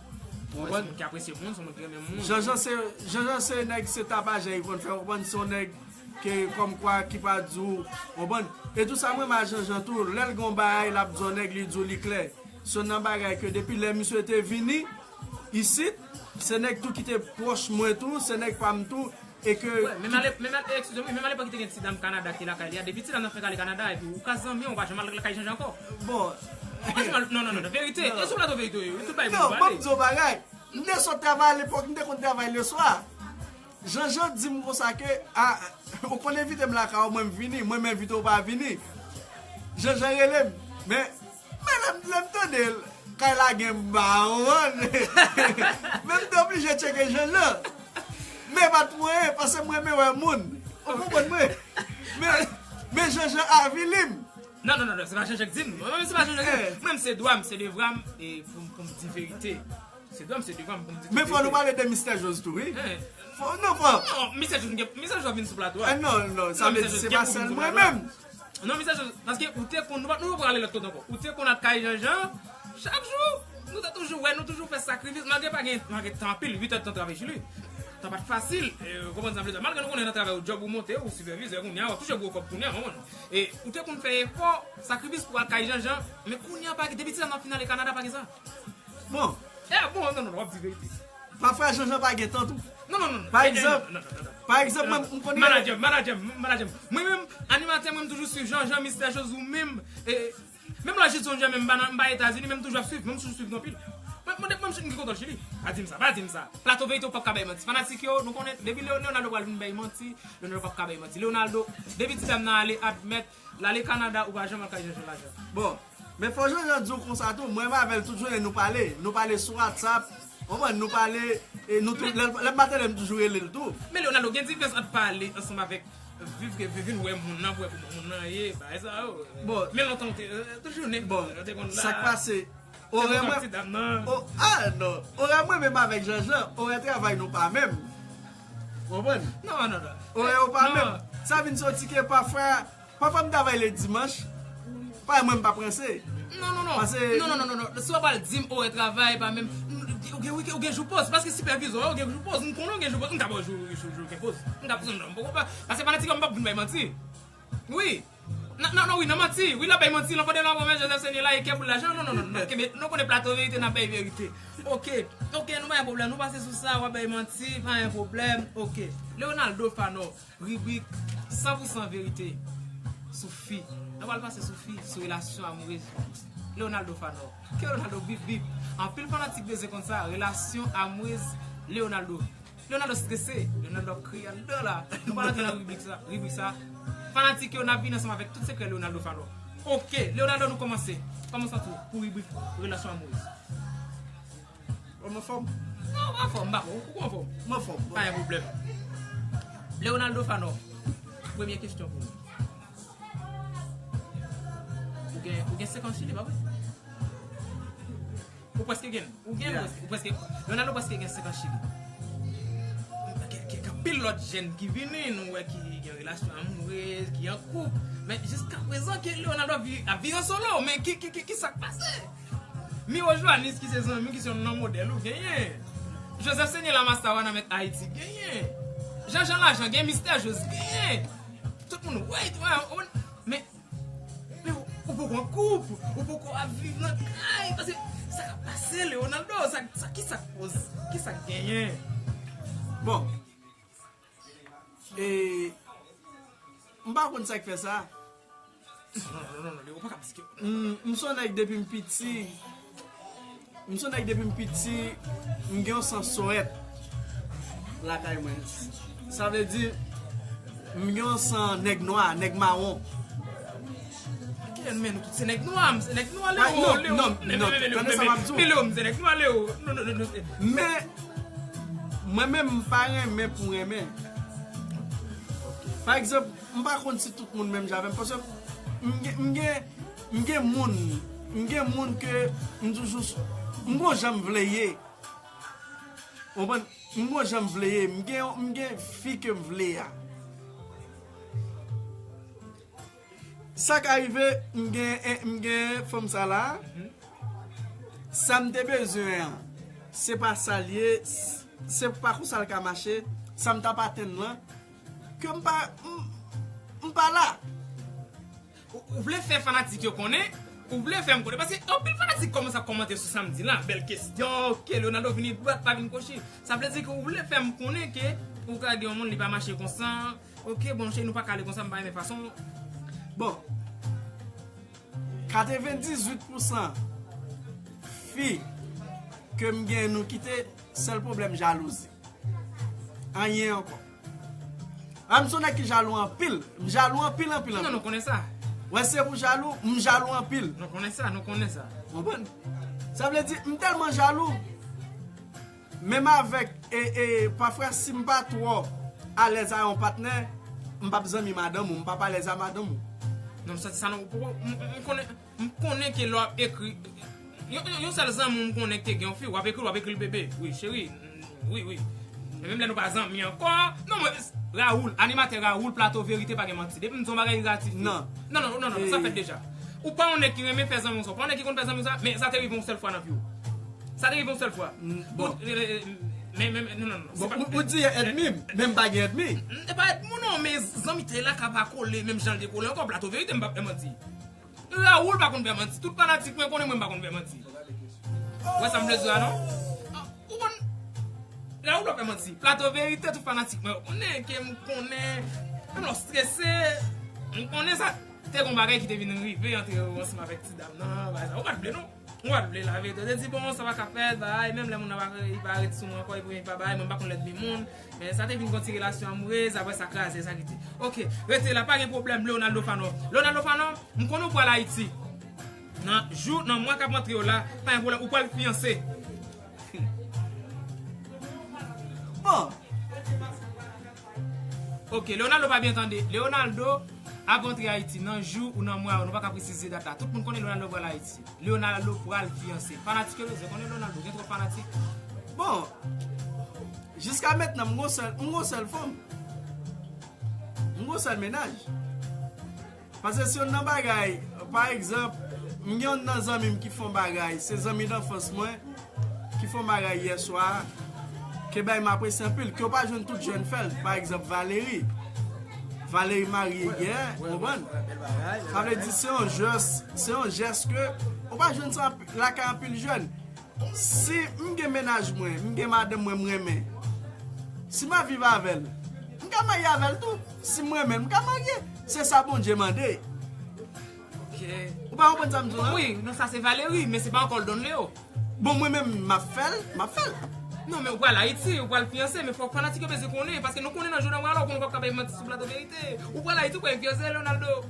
Ou konprann? Se yon moun ki apresye moun, se yon moun ki renmen moun. Jean Jean se, Jean Jean se nèg se tapajè li konn fè, ou konprann? Se yon nèg ke kòmkwa ki pa di w, ou konprann? E tou sa m renmen a Jean Jean tou, lè l gen yon bagay l ap di yon nèg, li di w li klè. Se yon nan bagay ke depi lè misye te vini isit, se nèg tou ki te pwòch mwen tou, se nèg pa m tou, e ke... Wi, menm alè, menm alè, excusez-moi, menm alepòk ki te gen ti dam Kanada ki te lakay li a, depi ti dam nan fenk ale Kanada, epi ou ka zanmi, ou pa janm al lakay Jean Jean ankò. Bon. Ou pa janm al, non, non, non, verite, e sou plato verite, wi, tout bagay pou pale. Non, ban m di w bagay, m te sot travay alepòk, m te konn travay leswa. Jean Jean di m konsa ke, a, ou konn envite m lakay ou, mwen m vini, mwen m envite ou pa vini. Jean Jean rele m, men, men lè m, lè m tande l, kay la gen ba, ou konprann? Men m te oblije tcheke Jean Jean. Men pa t mwen, paske mwen renmen wè moun. Ou konprann mwen? Men, men Jean Jean avili m. Non, non, non, non, se pa Jean Jean k di m. Mwen menm, se pa Jean Jean k di m. Mwen menm, se dwa m, se devwa m, e pou m, pou m di verite. Se dwa m, se devwa m pou m di tout verite. Men fò nou pale de Mistè Jos tou, wi. Fò, non, fò. Non, Mistè Jos, Mistè Jos ap vin sou plato a. Non, non, sa vle di se pa sèl mwen menm. Non, Mistè Jos, paske ou te konn, nou pa, nou pa prale lòt kote ankò. Ou te konn al kay Jean Jean, chak jou, nou te toujou wè, nou toujou fè sakrifis, malgre pa gen, malgre tan anpil, uit èdtan travay Chili. Tan pa t fasil, ou konprann sa m vle di. Malgre nou konnen nan travay ou, djòb ou monte, ou sipèvizè kounye a, w ap touche gwo kòb kounye a, ou konprann. E ou te konn fè efò, sakrifis pou al kay Jean Jean, men kounye a pa gen, depi ti dam nan fin ale Kanada, pa gen sa. Bon. E bon, non, non, non, w ap di verite. Pafwa Jean Jean pa gen tan tou. Non, non, non, non. Pa egzanp, pa egzanp, mwen, m konnen. Manadjè m, manadjè m, manadjè m. Mwen menm, animatè, mwen, m toujou swiv Jean Jean, Mistè Jos, ou menm. E, menm lè Jidson Jean, menm, m pa nan, m pa Etazini, men m toujou ap swiv, men m toujou swiv nou anpil. Mwen, mwen, mwen, m ki kontan Chili. Pa di m sa, pa di m sa. Plato Verite, ou p ap ka bay manti. Fanatik yo, nou konnen, depi Leo-, Leonardo pral vin bay manti, Leonardo p ap ka bay manti. Leonardo, depi ti dam nan ale, admèt, l ale Kanada, ou pa janm al kay Jean Jean Lajan. Bon, men fò Jean Jean di w konsa tou, mwen menm avè l tout jounen nou pale. Nou pale sou WhatsApp, ou konprann, nou pale, e nou tou, lè, lè m pa tande l, m toujou rele l tou. Men Leonardo, gen diferans ant pale ansanm avèk viv ke viv, vin wè moun nan, pou wè kòman moun nan ye, bagay sa yo. Bon. Men lontan, ou te, toujou nèg, ou te konn la. Sa k pase, orè mwen, ti dam nan. O, a, non. Orè mwen menm avèk Jean Jean, orè travay nou pa menm. Ou konprann? Non, non, non. Orè yo pa menm. Sa vin soti ke pafwa, pafwa m travay le dimanch, pa mwen m pa pranse. Non, non, non. Pase non, non, non, non, non. Si w ap al di m orè travay pa menm, ou gen, ou gen, ou gen jou poz. Paske sipèvizè w gen jou poz. M konnen w gen jou poz. M ka ba w jou, jou, jou gen poz. M ka, non, non, m poko pa. Paske fanatik yo, m p ap vin bay manti. Wi. Non, non, non, wi, nan manti. Wi, l ap bay manti. Lanfan de la pwomès, Joseph Senier la, e kè pou lajan. Non, non, non, non. Kenbe, nou konnen plato verite, n ap bay verite. Oke. Oke, nou pa gen pwoblèm. Nou pase sou sa, w ap bay manti, pa gen pwoblèm. Oke. Leonardo Fanò, ribrik san pou san verite sou fi. Nou pral pase sou fi, sou relasyon amourez. Leonardo Fanò. Ke Leonardo bip bip. Anpil fanatik bezwen konn sa, relasyon amourez Leonardo. Leonardo strese. Leonardo ap kriye anndan la. Nou pral antre nan ribrik sa. Ribrik sa. Fanatik yo, n ap vini ansanm avèk tout sekrè Leonardo Fano. Ok, Leonardo, nou kòmanse. Kòman w santi w pou ribrik relasyon amourèz? Bon, m anfòm. Non, w anfòm, m pa konn. Ou anfòm? M anfòm. Pa gen pwoblèm. Leonardo Fano, premye kesyon pou ou. Ou gen, ou gen senk an Chili, pa vre? Ou prèske gen. Ou gen, yeah, prèske, ou prèske, Leonardo prèske gen senk an Chili. Gen, gen, gen anpil lòt jèn ki vini, nou wè ki gen relasyon amourèz, ki an koup. Men jiska prezan ke Leonardo vi-, ap viv an solo, men ki, ki, ki, ki sa k pase? Miro Joanis ki se zanmi w, ki se yon non modèl ou genyen. Joseph Senier Lamasta Wanament Ayiti genyen. Jean Jean Lajan gen, Mistè Jos genyen. Tout moun wè, wè, wè, men, men ou, ou poko an koup, ou poko ap viv nan kay, paske sa k ap pase, Leonardo, sa, sa, ki sa k poze, ki sa k genyen? Bon, e, m pa konn sa k fè sa. Non, non, non, non, non, ou pa ka piske. M, m se yon nèg depi m piti. M se yon nèg depi m piti, m gen yon san sorèt lakay mwen. Sa vle di, m gen yon san nèg nwa, nèg mawon. Kilè men nou tout se nèg nwa, m se nèg nwa, Leo, non, Leo. Non, men, non, men, men, men, tande sa m ap di w. Men, Leo, m se nèg nwa, Leo. Non, non, non, non. Men, mwen menm, m pa renmen pou renmen. Pa egzanp, m pa konn si tout moun menm jan avè m, paske m gen, m gen, m gen moun, m gen moun ke m toujou, m gon jan m vle ye. Ou konprann? M gon jan m vle ye, m gen, m gen fi ke m vle a. Sa ka rive, m gen, m gen fanm sa la, sa m te bezwen an, se pa sa l ye, s-, se pa konsa l ka mache, sa m t ap atann lan, ke m pa, m, m pa la. Ou, ou vle fè fanatik yo konnen, ou vle fè m konnen, paske anpil fanatik kòmanse ap kòmante sou sa m di la, bèl kesyon, ke Leonardo vini dwat, pa vin kwochi. Sa vle di ke ou vle fè m konnen ke ou ka gen yon moun li pa mache konsa, ok, bon, cheri, nou pa ka ale konsa, m pa renmen fason. Bon, katrevendizuit pousan fi ke m gen nou kite, sèl pwoblèm jalouzi. Anyen ankò. A, m se yon nèg ki jalou anpil. M jalou anpil, anpil, non, anpil. Nou konnen sa. Wè, se pou jalou, m jalou anpil. Nou konnen sa, nou konnen sa. Konprann? Sa vle di, m tèlman jalou. Menm avèk, e, e, pafwa, si m pa twò alèz a yon patnè, m p ap zanmi madanm ou, m p ap alèz a madanm ou. Non, m santi sa non, ou poko, m, m, m konnen, m konnen ke lè w ap ekri, yon, yon, yon sèl zanmi w m konnen ki te gen yon fi, w ap ekri l, w ap ekri l bebe. Wi, cheri, wi, wi. E menm lè nou pa zanmi ankò, non, mwen, Raoul, animatè Raoul, Plato Verite pa gen manti. Depi m di yon bagay, li ratifye. Non. Non, non, non, non, sa fèt deja. Ou pa yon nèg ki renmen fè zanmi w sa, ou pa yon nèg ki konn fè zanmi w sa, men sa te rive yon sèl fwa nan vi w. Sa te rive yon sèl fwa. Mm, bon. Ou, e, e, e, men, men, men, non, non, non, se pa, ou, ou di ènmi m, men m pa gen ènmi. Mm, e pa ènmi w non, men zanmi te la ka pa kole, menm jan l te kole ankò, Plato Verite, m p ap fè manti. Raoul pa konn fè manti. Tout fanatik mwen konnen mwen m pa konn fè manti. Ou wè sa m vle di a non? Ou konn, Raoul pa fè manti. Plato Verite, tout fanatik mwen yo konnen ke m konnen. Menm lè w strese, m konnen sa. Te gon bagay ki te vin rive antre yo ansanm avèk ti dam nan, bagay sa. Ou pa t vle non. Ou pa t vle laverite. Ou te di, bon, sa pa ka fèt, bagay, menm lè moun nan pa, li pa ret sou mwen ankò, li pa bagay, mwen m pa konn lènmi moun. Men sa te vin gon ti relasyon amourèz, apre sa kraze, sa kite. Ok, rete la, pa gen pwoblèm, Leonardo Fano. Leonardo Fano, m konnen w pral Ayiti. Nan jou, nan mwa k ap antre yo la, pa gen pwoblèm, ou pral fiyanse. Bon. Ok, Leonardo pa byen tande. Leonardo ap antre Ayiti nan jou ou nan mwa yo, nou pa ka presize dat la. Tout moun konnen Leonardo pral Ayiti. Leonardo pral fiyanse. Fanatik yo bezwen konnen Leonardo, gen twòp fanatik. Bon, jiska mentnan, m gon sèl, m gon sèl fanm. M gon sèl mennaj. Paske se youn nan bagay, pa egzanp, m gen youn nan zanmi m ki fè yon bagay, se zanmi danfans mwen, ki fè yon bagay yè swa, ke bay m apresye anpil, ke w pa jwenn tout jèn fè l. Pa egzanp, Valery. Valery marye yè, ou konprann? Sa vle di se yon jès, se yon jès ke ou pa jwenn sa anpi-, lakay anpil jèn. Si m gen mennaj mwen, m gen madanm mwen m renmen, si m ap viv avè l, m ka marye avè l tou. Si m renmen l, m ka marye. Se sa Bondye mande. Ok. Ou pa konprann sa m di w la? Wi, non, sa se Valery, men se pa ankò l donn Leo. Bon, mwen menm, m ap fè l, m ap fè l. Non, men ou pral Ayiti, ou pral fiyanse, men fòk fanatik yo bezwen konnen, paske nou konnen nan jounen mwen la, ou konnen w p ap ka bay manti sou plato Verite. Ou pral Ayiti, ou pral fiyanse, Leonardo.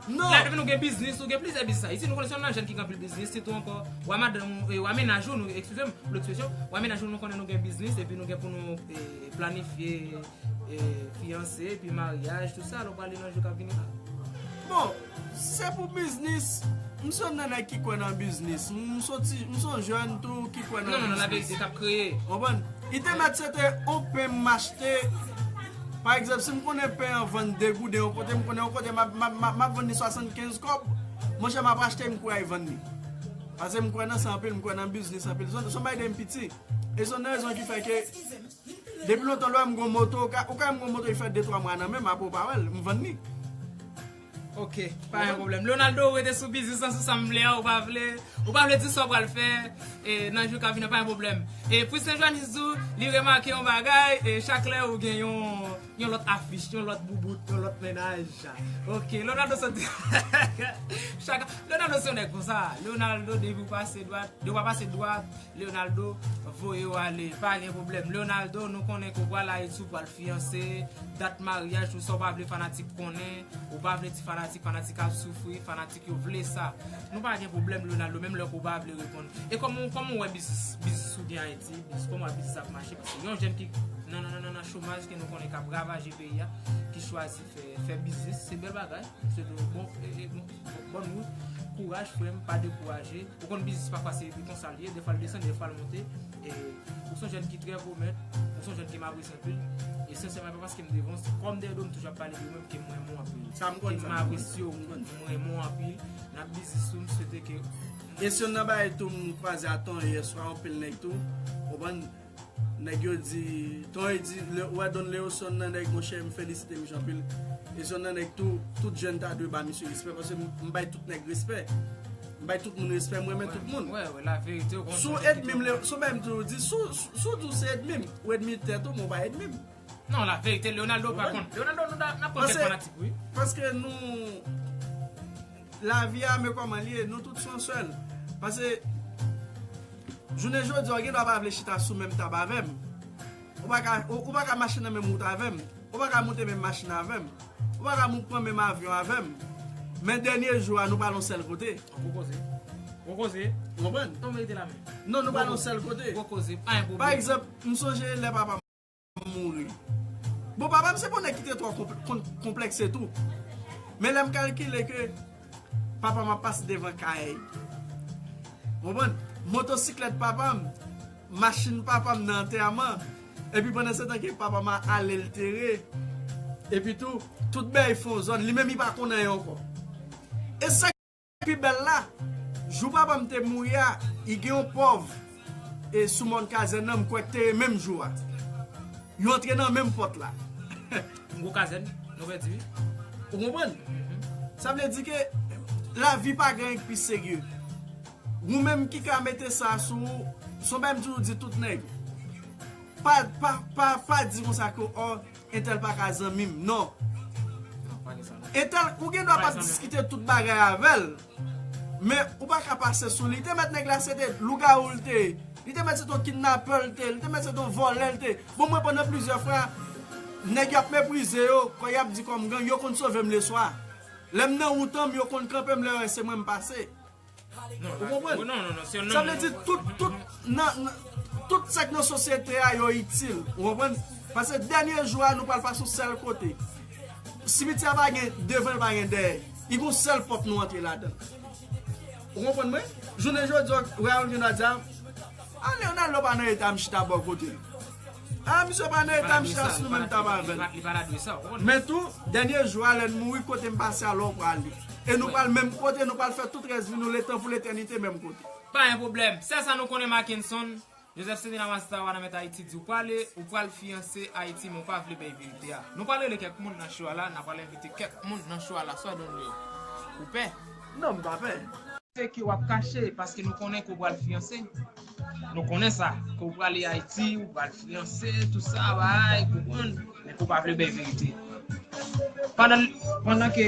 Non. La, depi nou gen biznis, nou gen plizyè biznis Ayiti, nou konnen se yon jèn ki gen anpil biznis, sitou ankò, w a madanm ou, e, w a mennaj ou, nou, eskize m pou ekspresyon, w a mennaj ou, nou konnen nou gen biznis, epi nou gen pou nou, e, planifye, e, fiyanse, epi maryaj, tout sa, lè w prale nan jou k ap vini la. Bon, si se pou biznis, m se yon nan nèg ki kwè nan biznis. M se yon ti, m se yon jèn tou ki kwè nan biznis. Non, non, non, la verite k ap kreye. Konprann? Li te mèt se te yon pen m achte. Pa egzanp, si m konnen pen an vann de gouden yon kote, m konnen yon kote m ap, m ap, m ap, m ap vann li swasannkenz kòb, monchè, m ap achte, m kouri al vann li. Paske m kwè nan sa anpil, m kwè nan biznis anpil. Se yon, se yon bagay de m piti. E se yon nan rezon ki fè ke depi lontan, lè w wè m gon moto, ou ka, ou ka wè m gon moto, li fè de twa mwa nan men m, apre ou pa wè l, m vann li. Ok, pa gen pwoblèm. Leonardo, ou rete sou biznis lan, sou sa m vle a, ou pa vle, ou pa vle di sa w pral fè, e, nan jou k ap vini an, pa gen pwoblèm. E Priscen Joannis di w, li remake yon bagay, e, chak lè ou gen yon, yon lòt afich, yon lòt boubout, yon lòt mennaj. Ok, Leonardo soti. Chak, Leonardo se yon nèg konsa. Leonardo, depi w pase dwat, depi w pa pase dwat, Leonardo, voye w ale, pa gen pwoblèm. Leonardo, nou konnen ke w pral Ayiti, w pral fiyanse, dat maryaj ou, sa w pa vle fanatik konnen, ou pa vle di fanatik, fanatik ap soufri, fanatik yo vle sa. Nou pa gen pwoblèm, Leonardo, menm lè ke w pa vle reponn. E kòman, kòman w wè biznis, biznis ou gen Ayiti, biznis, kòman w wè biznis ap mache? Paske yon jèn ki nan, nan, nan, nan, nan chomaj ke nou konnen k ap ravaje peyi a, ki chwazi fè, fè biznis, se bèl bagay. Se de bon, e, e, bon, bòn wout, kouraj, frè m, pa dekouraje. Ou konn biznis pafwa se konsa l ye, defwa l desann, defwa l monte. E ou se yon jèn ki trè pwomèt, ou se yon jèn ke m apresye anpil. E sensèman, e pa paske m devan w, se kòm dèyè do m toujou ap pale de ou menm ke m renmen w anpil. Sa m konn, ke m apresye w, m renmen w anpil. N ap biznis tou, m swete ke. E se youn nan bagay tou m kwaze a Ton yèswa, anpil nèg tou. Konprann? Nèg yo di, Ton e di, le, ou wè Don Leo se youn nan nèg, monchè, m felisite misye anpil. E se youn nan nèg tou, tout jèn ta dwe ba misye respè, paske m, m bay tout nèg respè. M bay tout moun respè, m renmen tout moun. Wè, wè, la verite, ou konn. Si w ènmi m, Leo, si w bay m tou, di, si w, si w di w se ènmi m, ou ènmi tèt ou, men w pa ènmi m. Non, la verite, Leonardo pa konn. Leonardo, nou n ap konn kèk fanatik, wi. Paske nou, lavi a, men kòman l ye, nou tout se yon sèl. Paske, jounen jodi a, w gen dwa pa vle chita sou menm tab avè m. Ou pa ka, ou, ou pa ka mache nan menm wout avè m. Ou pa ka moute menm machin avè m. Ou pa ka mou-, pran menm avyon avè m. Men dènye jou a, nou pral yon sèl kote. Gwo koze. Gwo koze. Ou konprann? Ton verite la menm. Non, nou pral yon sèl kote. Gwo koze, pa gen pwoblèm. Pa egzanp, m sonje lè papa m mouri. Bon, papa m se pa yon nèg ki te twò konp-, kon-, konplèkse tou. Men lè m kalkile ke papa m ap pase devan kay, konprann? Motosiklèt papa m, machin papa m nan antèman, epi pandan se tan ke papa m a-, ale l tere, epi tou, tout bèy fè yon zòn, li menm li pa konn anyen ankò. E sa pi bèl la, jou papa m te mouri a, i gen yon pòv e sou mòn kazèn nan, m kwè k te ye menm jou a. Yo antre nan menm pòt la. Yon gwo kazèn, nou pèdi, wi. Ou konprann? Sa vle di ke lavi pa gen anyen ki pi serye. Ou menm ki ka mete sa sou ou, se yon bagay m toujou di tout nèg. Pa, pa, pa, pa di konsa ke, ò, entèl pa ka zanmi m. Non. Non, pa gen sa, non. Entèl, ou gen dwa p ap diskite tout bagay avè l, men ou pa ka pase sou li. Li te mèt nèg la se te lougawou l te ye. Li te mèt se te yon kidnapè l te ye. Li te mèt se te yon vòlè l te ye. Bon, mwen pandan plizyè fwa, nèg y ap meprize yo, kò y ap di kòm gang, yo konn sove m leswa. Lè m nan wout an, yo konn kanpe m, lè yo wè se mwen m pase. Ou konprann? Non, non, non, se yon... Sa vle di tout, tout, nan, nan, tout sa k nan sosyete a, yo itil. Ou konprann? Paske dènye jou a, nou pral pase yon sèl kote. Simityè a pa gen devan, l pa gen dèyè. Li gon sèl pòt nou antre ladan l. Ou konprann mwen? Jounen jodi a, Raoul vin a di a, a Leonardo pa nan eta m chita bò kote l. A, misye pa nan eta m chita sou menm tab avè l. Li pa, li pa ta dwe sa, ou konprann? Men tou, dènye jou a, lè n mouri, kote m pase a, la w prale. E nou pral menm kote, nou pral fè tout rès vi nou, letan pou letènite, menm kote. Pa gen pwoblèm. Sèl sa nou konnen, Mackenson, Joseph Sendina Masita, Wanament Ayiti, di w prale, ou pral fiyanse Ayiti, men w pa vle bay verite a. Nou pral rele kèk moun nan show a la, n a pral envite kèk moun nan show a la, swa Don Leo. Ou pè? Non, m pa pè. Se ke w ap kache, paske nou konnen ke w pral fiyanse. Nou konnen sa, ke w prale Ayiti, w pral fiyanse, tout sa, bay, konprann, men ke w pa vle bay verite. Pandan, pandan ke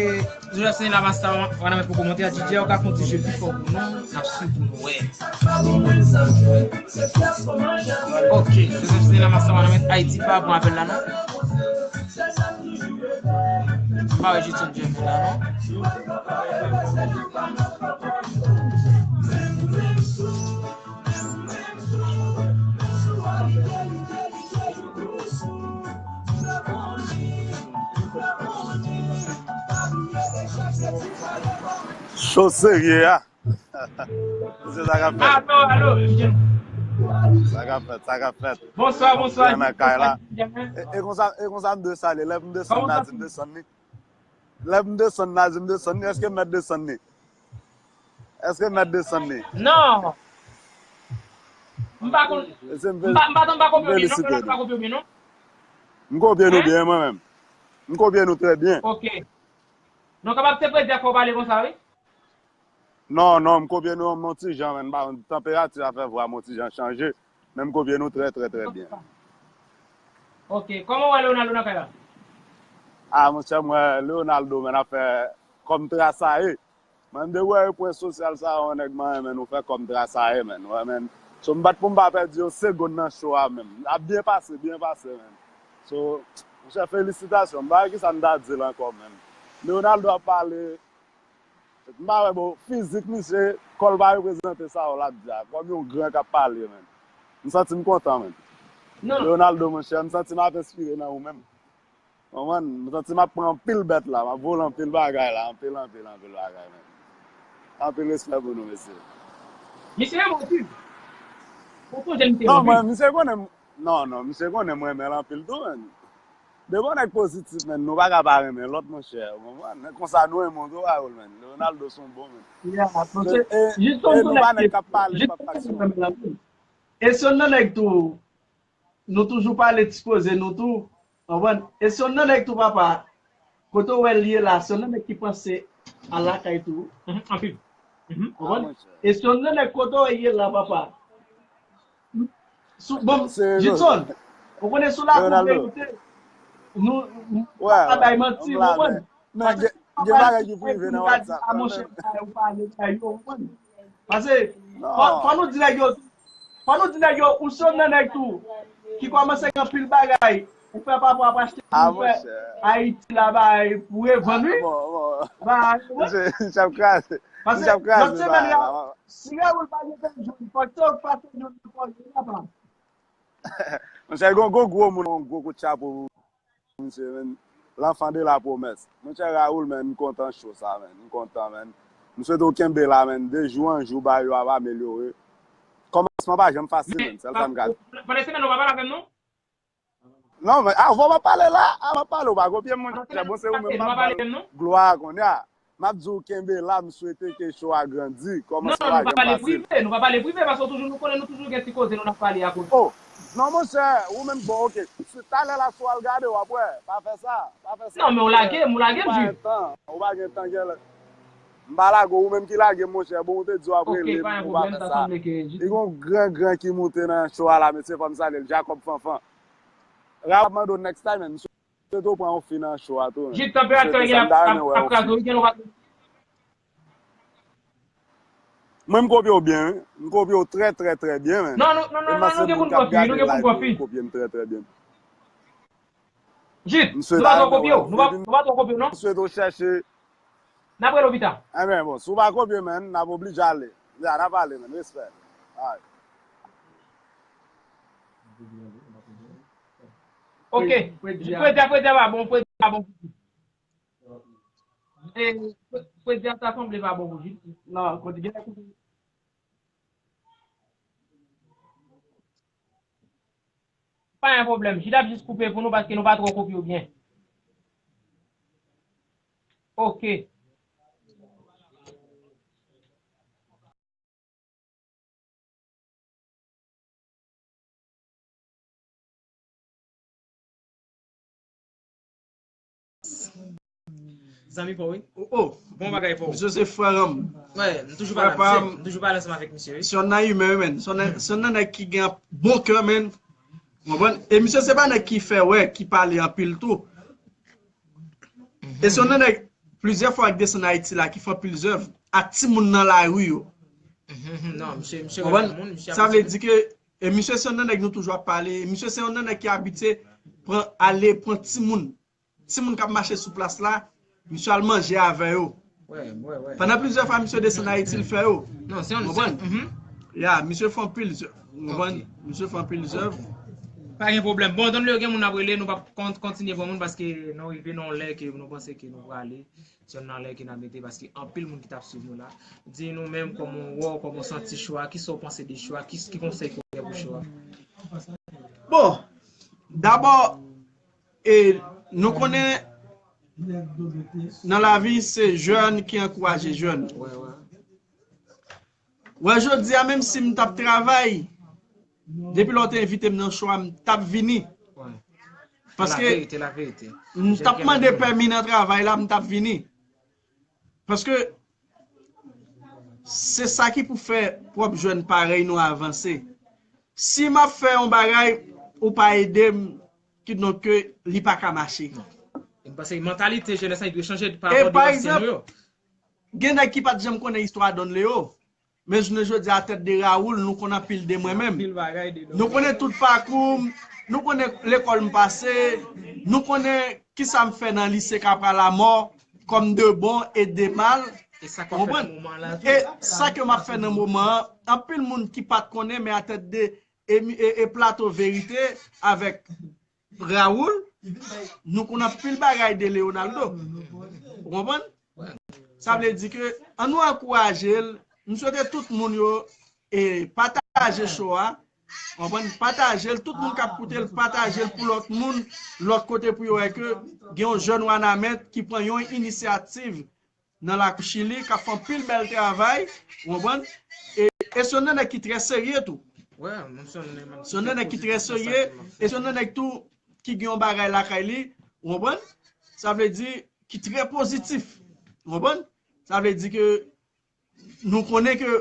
Joseph Stanley Lamasta, w ap mete pou kòmantè a, D J, ou ka fè yon ti jwe pi fò pou nou, n ap swiv pou nou wè. Ok, Joseph Stanley Lamasta, w ap mete Ayiti pa pran apèl la, non? M pa wè Judson Jeff la, non? Cho serye a. Mesye, sa k ap fèt? Alo, alo. Sa k ap fèt, sa k ap fèt. Bonswa, bonswa. Mwen nan kay la. E, e konsa, e konsa m dwe salye. Lè m desann la, di m desann li. Lè m desann la, di m desann li. Èske m mèt desann li? Èske m mèt desann li? Non. M pa konn. M pa, m pa tann pa kopye w byen, non. M pa kopye w byen, non. M kopye nou byen, mwen menm. M kopye nou trè byen. Ok. Non, kapab se prezi a fè w pale konsa, wi. Non, non, m kopye nou yon ti jan, men m pa konn, tanperati a fè vwa m yon ti jan chanje. Men m kopye nou trè, trè, trè byen. Ok, kòman w wè Leonardo nan kay la? Ah, monchè, m wè Leonardo, men ap fè kòm trasaye. Mwen, m te wè pwen sosyal sa, yon nèg mwen renmen nou fè kòm trasaye, men. Wè, men. So, m bat pou m pa pèdi yon segonn nan show a, men. Ap byen pase, byen pase, men. So, monchè, felisitasyon. M pa wè kisa m ta di l ankò, men. Leonardo ap pale, m pa wè, bon, fizik misye, kò l pa reprezante sa w l ap di a. Kòm yon gran k ap pale, men. M santi m kontan, men. Non. Leonardo, monchè, m santi m ap enspire nan ou menm. Konprann? M santi m ap pran anpil bèt la, m ap vole anpil bagay la, anpil, anpil, anpil bagay, men. Anpil respè pou nou, mesye. Misye renmen w tou. Ou sonje m te renmen. Non, mwen, misye konnen m, non, non, misye konnen m renmen l anpil tou, men. Depi yon nèg pozitif, men, nou pa ka pa renmen lòt, monchè, ou konprann? Konsa nou renmen w tou, Raoul, men. Leonardo se yon bon, men. Yeah, paske e, e, jis e nou pa nèg k ap pale, k ap aksyon. E se yon nèg tou, nou toujou pale ti koze nou tou. Konprann? E se yon nan nèg tou, papa. Kote w wè l ye la, se yon nan nèg ki panse a lakay tou. Mhm, anpil. Mhm. Konprann? E se yon nan nèg kote w ye la, papa. Sou, bon, Judson, ou konnen sou la pou verite, nou, nou pa ka bay manti, konprann? Men gen, gen bagay ki prive nan WhatsApp, men. Monchè, ou pa ale bay yo, ou konprann? Paske, fò, fò nou di nèg yo, fò nou di nèg yo, ou se yon nan nèg tou, ki kòmanse gen anpil bagay, ou fè pa pou ap achte, ou fè Ayiti la, bay, pou revann, wi. Misye, misye ap kraze. Paske, lòt semèn la, si Raoul pa gen tan jwenn, fòk se ou k pase jwenn nan kò yo, papa. Monchè, gon, gon gwo moun, yon gwo kout chapo. Misye, men, l'enfant de la promesse. Monchè Raoul, men, m kontan show sa, men. M kontan, men. M swete w kenbe la, men. De jou an jou, bagay yo ap amelyore. Kòmansman pa janm fasil, men. Sèl sa m ka di. Pandan semèn nan, w pa pale avè m, non? Non, men, avan m ap pale la, avan m ap pale, w pa kopye m, monchè. Bon, se ou menm m ap ba glwa kounye a. M ap di w kenbe la, m swete ke show a grandi. Kòmansman pa janm fasil. Non, non, nou pa pale prive, nou pa pale prive, paske w toujou, nou konnen nou toujou gen ti koze nou n ap pale a kote. Oh, non, monchè, ou menm, bon, ok. Si talè la, si w al gade, w ap wè. Pa fè sa, pa fè sa. Non, men w lage m, w lage m, Jid. Ou pa gen tan, ou pa gen tan, gèlè. M pa lage w, ou menm ki lage m, monchè. Bon, ou te di w ap rele m, ou pa fè sa. Li gon gran, gran ki moute nan show a la, mesye, fò m salye l, Jacob Fanfan. Rap mande w next time, man. Swete w pran yon fi nan show a tou, men. Jid, tanperati a gen ap, ap, ap kraze w, wi, gen lè w pa. Mwen, m kopye w byen, wi. M kopye w trè, trè, trè byen, men. Non, non, non, non, non, nou gen pou n pran fi, nou gen pou n pran fi. M kopye m trè, trè byen. Jid, nou pa twò kopye w, nou pa, nou pa twò kopye w, non. M swete w chèche. N ap rele w pita. Enben, bon, si w pa kopye, man, n ap oblije ale. Ya, n ap ale, man. Respè. Alright. Ok. Fredi a, fredi a pa bon, fredi a pa bon. E, fredi a ta sanble pa bon pou Jid. Non, fredi gen lè koupe. Pa gen pwoblèm. Jid ap jis koupe pou nou paske nou pa twò kopye w byen. Ok. Zanmi pa w, wi. Oh, oh. Bon bagay pa w. Misye se frè m. Wè, m toujou pale, m toujou pale ansanm avèk misye, wi. Se yon nan imen, wi, men. Se yon nan, se yon nan nèg ki gen bon kè, men. Ou konprann? E misye se pa nèg ki fè wè, ki pale anpil tou. E se yon nan nèg plizyè fwa ki desann Ayiti la, ki fè anpil zèv ak timoun nan lari yo. Non, misye, misye Konprann? Rev moun, misye Sa vle apresye. Di ke e misye se yon nan nèg nou toujou ap pale. Misye se yon nan nèg ki abitye pran ale pran timoun. Timoun k ap mache sou plas la, misye al manje avè yo. Wè, wè, wè. Pandan plizyè fwa misye desann Ayiti, l fè yo. Non, se yon Konprann? Mhm. Ya, misye fè anpil zèv. Konprann? Misye fè anpil zèv. Pa gen pwoblèm. Bon, donn le gen moun ap rele, nou p ap kon- kontinye pran moun paske nou rive nan yon lè ke nou panse ke nou prale. Se yon nan lè ke n ap mete paske anpil moun ki t ap swiv nou la. Di nou menm kòman w wè, kòman w santi cho a, kisa w panse de cho a, ki, ki konsèy ke w gen pou cho a. Bon, dabò, e, nou konnen nan lavi se jèn ki ankouraje jèn. Wè, wè. Wè, jodi a, menm si m t ap travay, depi lè w te envite m nan cho a, m t ap vini. Wè. Paske Laverite, laverite. m t ap mande pèmi nan travay la, m t ap vini. Paske se sa ki pou fè pwòp jèn parèy nou avanse. Si m ap fè yon bagay, ou pa ede m, kidonk ke li pa ka mache. M panse mantalite jenès la dwe chanje pa E rapò de pa ansyen nou egzanp, yo. Gen nèg ki pa t janm konnen istwa Don Leo, men jounen jodi a, tèt de Raoul, nou konn anpil de mwen menm. Pil bagay de Nou konnen tout pakou m, nou konnen lekòl m pase, nou konnen kisa m fè nan lise Kapra Lamò, kòm de bon e de mal. E sa k ap fèt Konprann? Nan moman la. E sa ke m ap fè nan moman an, anpil moun ki pa t konnen, men atèt de e, e, e plato verite avèk Raoul, nou konn anpil bagay de Leonardo. Ou konprann? Sa vle di ke an nou ankouraje l. M swete tout moun yo e pataje show a. Konprann? Pataje l. Tout moun k ap koute l, pataje l pou lòt moun, lòt kote pou yo wè ke gen yon jèn Wanament ki pran yon inisyativ nan lakou Chili, k ap fè anpil bèl travay, ou konprann? E, e se yon nèg ki trè serye tou. Wè, mwen se yon nèg Se yon nèg ki trè serye, e se yon nèg tou ki gen yon bagay lakay li, ou konprann? Sa vle di ki trè pozitif, ou konprann? Sa vle di ke nou konnen ke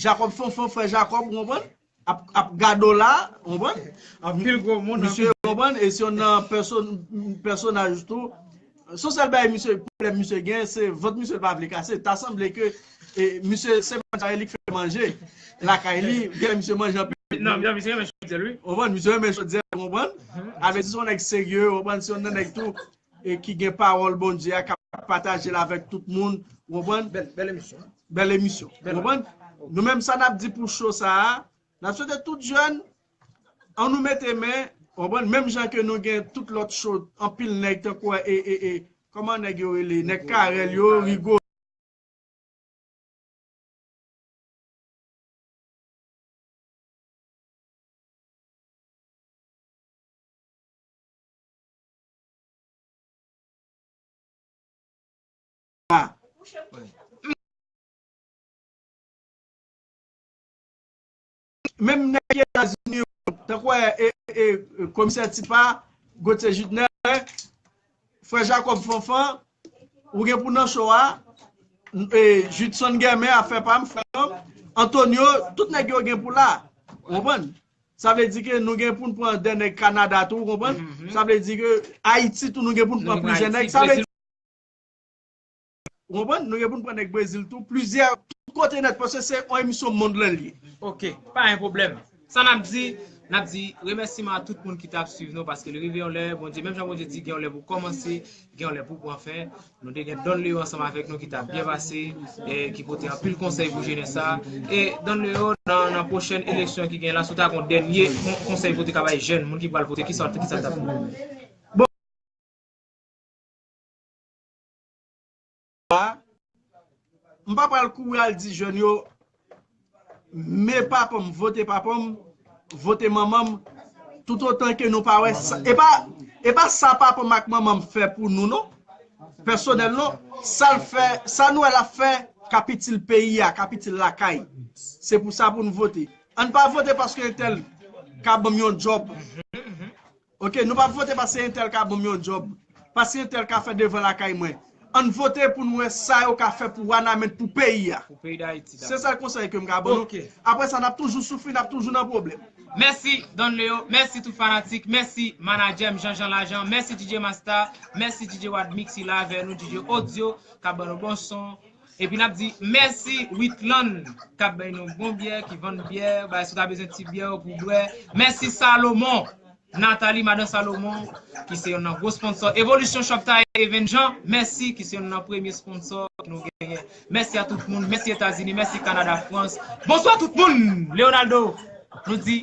Jacob Fanfan, frè Jacob, ou konprann? Ap, ap gade w la, ou konprann? Anpil gwo moun. Misye, ou konprann? E se yon nan pèson, pèsonaj tou. Se yon sèl bagay misye, pwoblèm misye gen, se vant misye pa vle kase. Ta sanble ke e, misye se manjay li k fè manje lakay li, gen misye manje anpil. Non, non, misye renmen chodyè l, wi. Ou konprann? Misye renmen chodyè, ou konprann? Avè di se yon nèg serye, ou konprann? Se yon nèg tou e ki gen pawòl Bondye a, k ap pataje l avèk tout moun, ou konprann? Bèl, bèl emisyon. Bèl emisyon, ou Bèl. Konprann? Nou menm sa n ap di pou show sa a, n ap swete tout jèn, an nou mete men, ou konprann? Menm jan ke nou gen tout lòt show, anpil nèg tankou e, e, e, kòman nèg yo rele? Nèg Karèl yo, Rigo. Menm nèg Etazini yo, tankou e, e, e, komisè Tipa, Gauthier Judner, frè Jacob Fanfan, ou gen pou nan show a, e, Judson Germain, afè pa m, frè m, Antonio, tout nèg yo gen pou la. Ou konprann? Sa vle di ke nou gen pou n pran de nèg Kanada tou, ou konprann? Sa vle di ke Ayiti tou, nou gen pou n pran plizyè nèg. Sa vle di Ou konprann? Nou gen pou n pran nèg Brezil tou. Plizyè, tout kote nèt, paske se yon emisyon mond lan li ye. Ok, pa gen pwoblèm. Sa n ap di, n ap di remèsiman a tout moun ki t ap swiv nou, paske li rive yon lè, Bondye, menm jan Bondye di, gen yon lè pou kòmanse, gen yon lè pou pran fen. Nou te gen Don Leo ansanm avèk nou ki t ap byen pase, e ki pote anpil konsèy pou jenès sa. E Don Leo, nan, nan pwochèn eleksyon ki gen la, si w ta gen yon dènye kon-, konsèy pou w te ka bay jèn, moun ki pral vote, kisa, kisa l t ap di? M pa pral kouri al di jèn yo, men papa m, vote papa m, vote manman m, toutotan ke nou pa wè sa, e pa, e pa sa papa m ak manman m fè pou nou, non. Pèsonèl, non. Sa l fè, sa nou wè l ap fè, k ap itil peyi a, k ap itil lakay. Se pou sa pou nou vote. Ann pa vote paske entèl ka ban m yon djòb. Ok, nou p ap vote paske entèl ka ban m yon djòb, paske entèl ka fè devan lakay mwen. Ann vote pou n wè sa yo ka fè pou Wanament, pou peyi a. Pou peyi Dayiti. Se sèl konsèy ke m ka ban nou. Apre sa, n ap toujou soufri, n ap toujou nan pwoblèm. Mèsi Don Leo, mèsi tout fanatik, mèsi manadjè m Jean Jean Lajan, mèsi DJ Masta, mèsi DJ Wadmix ki la avè nou, DJ Audio k ap ban nou bon son. Epi n ap di mèsi Witland k ap bay nou bon byè, ki vann byè, bay si w ta bezwen ti byè pou bwè. Mèsi Salomon, Nathalie, madan Salomon, ki se youn nan gwo sponsò. Evolution Shop Taye Evenjan, mèsi, ki se youn nan premye sponsò ki nou genyen. Mèsi a tout moun, mèsi Etazini, mèsi Kanada, Frans. Bonswa tout moun! Leonardo, nou di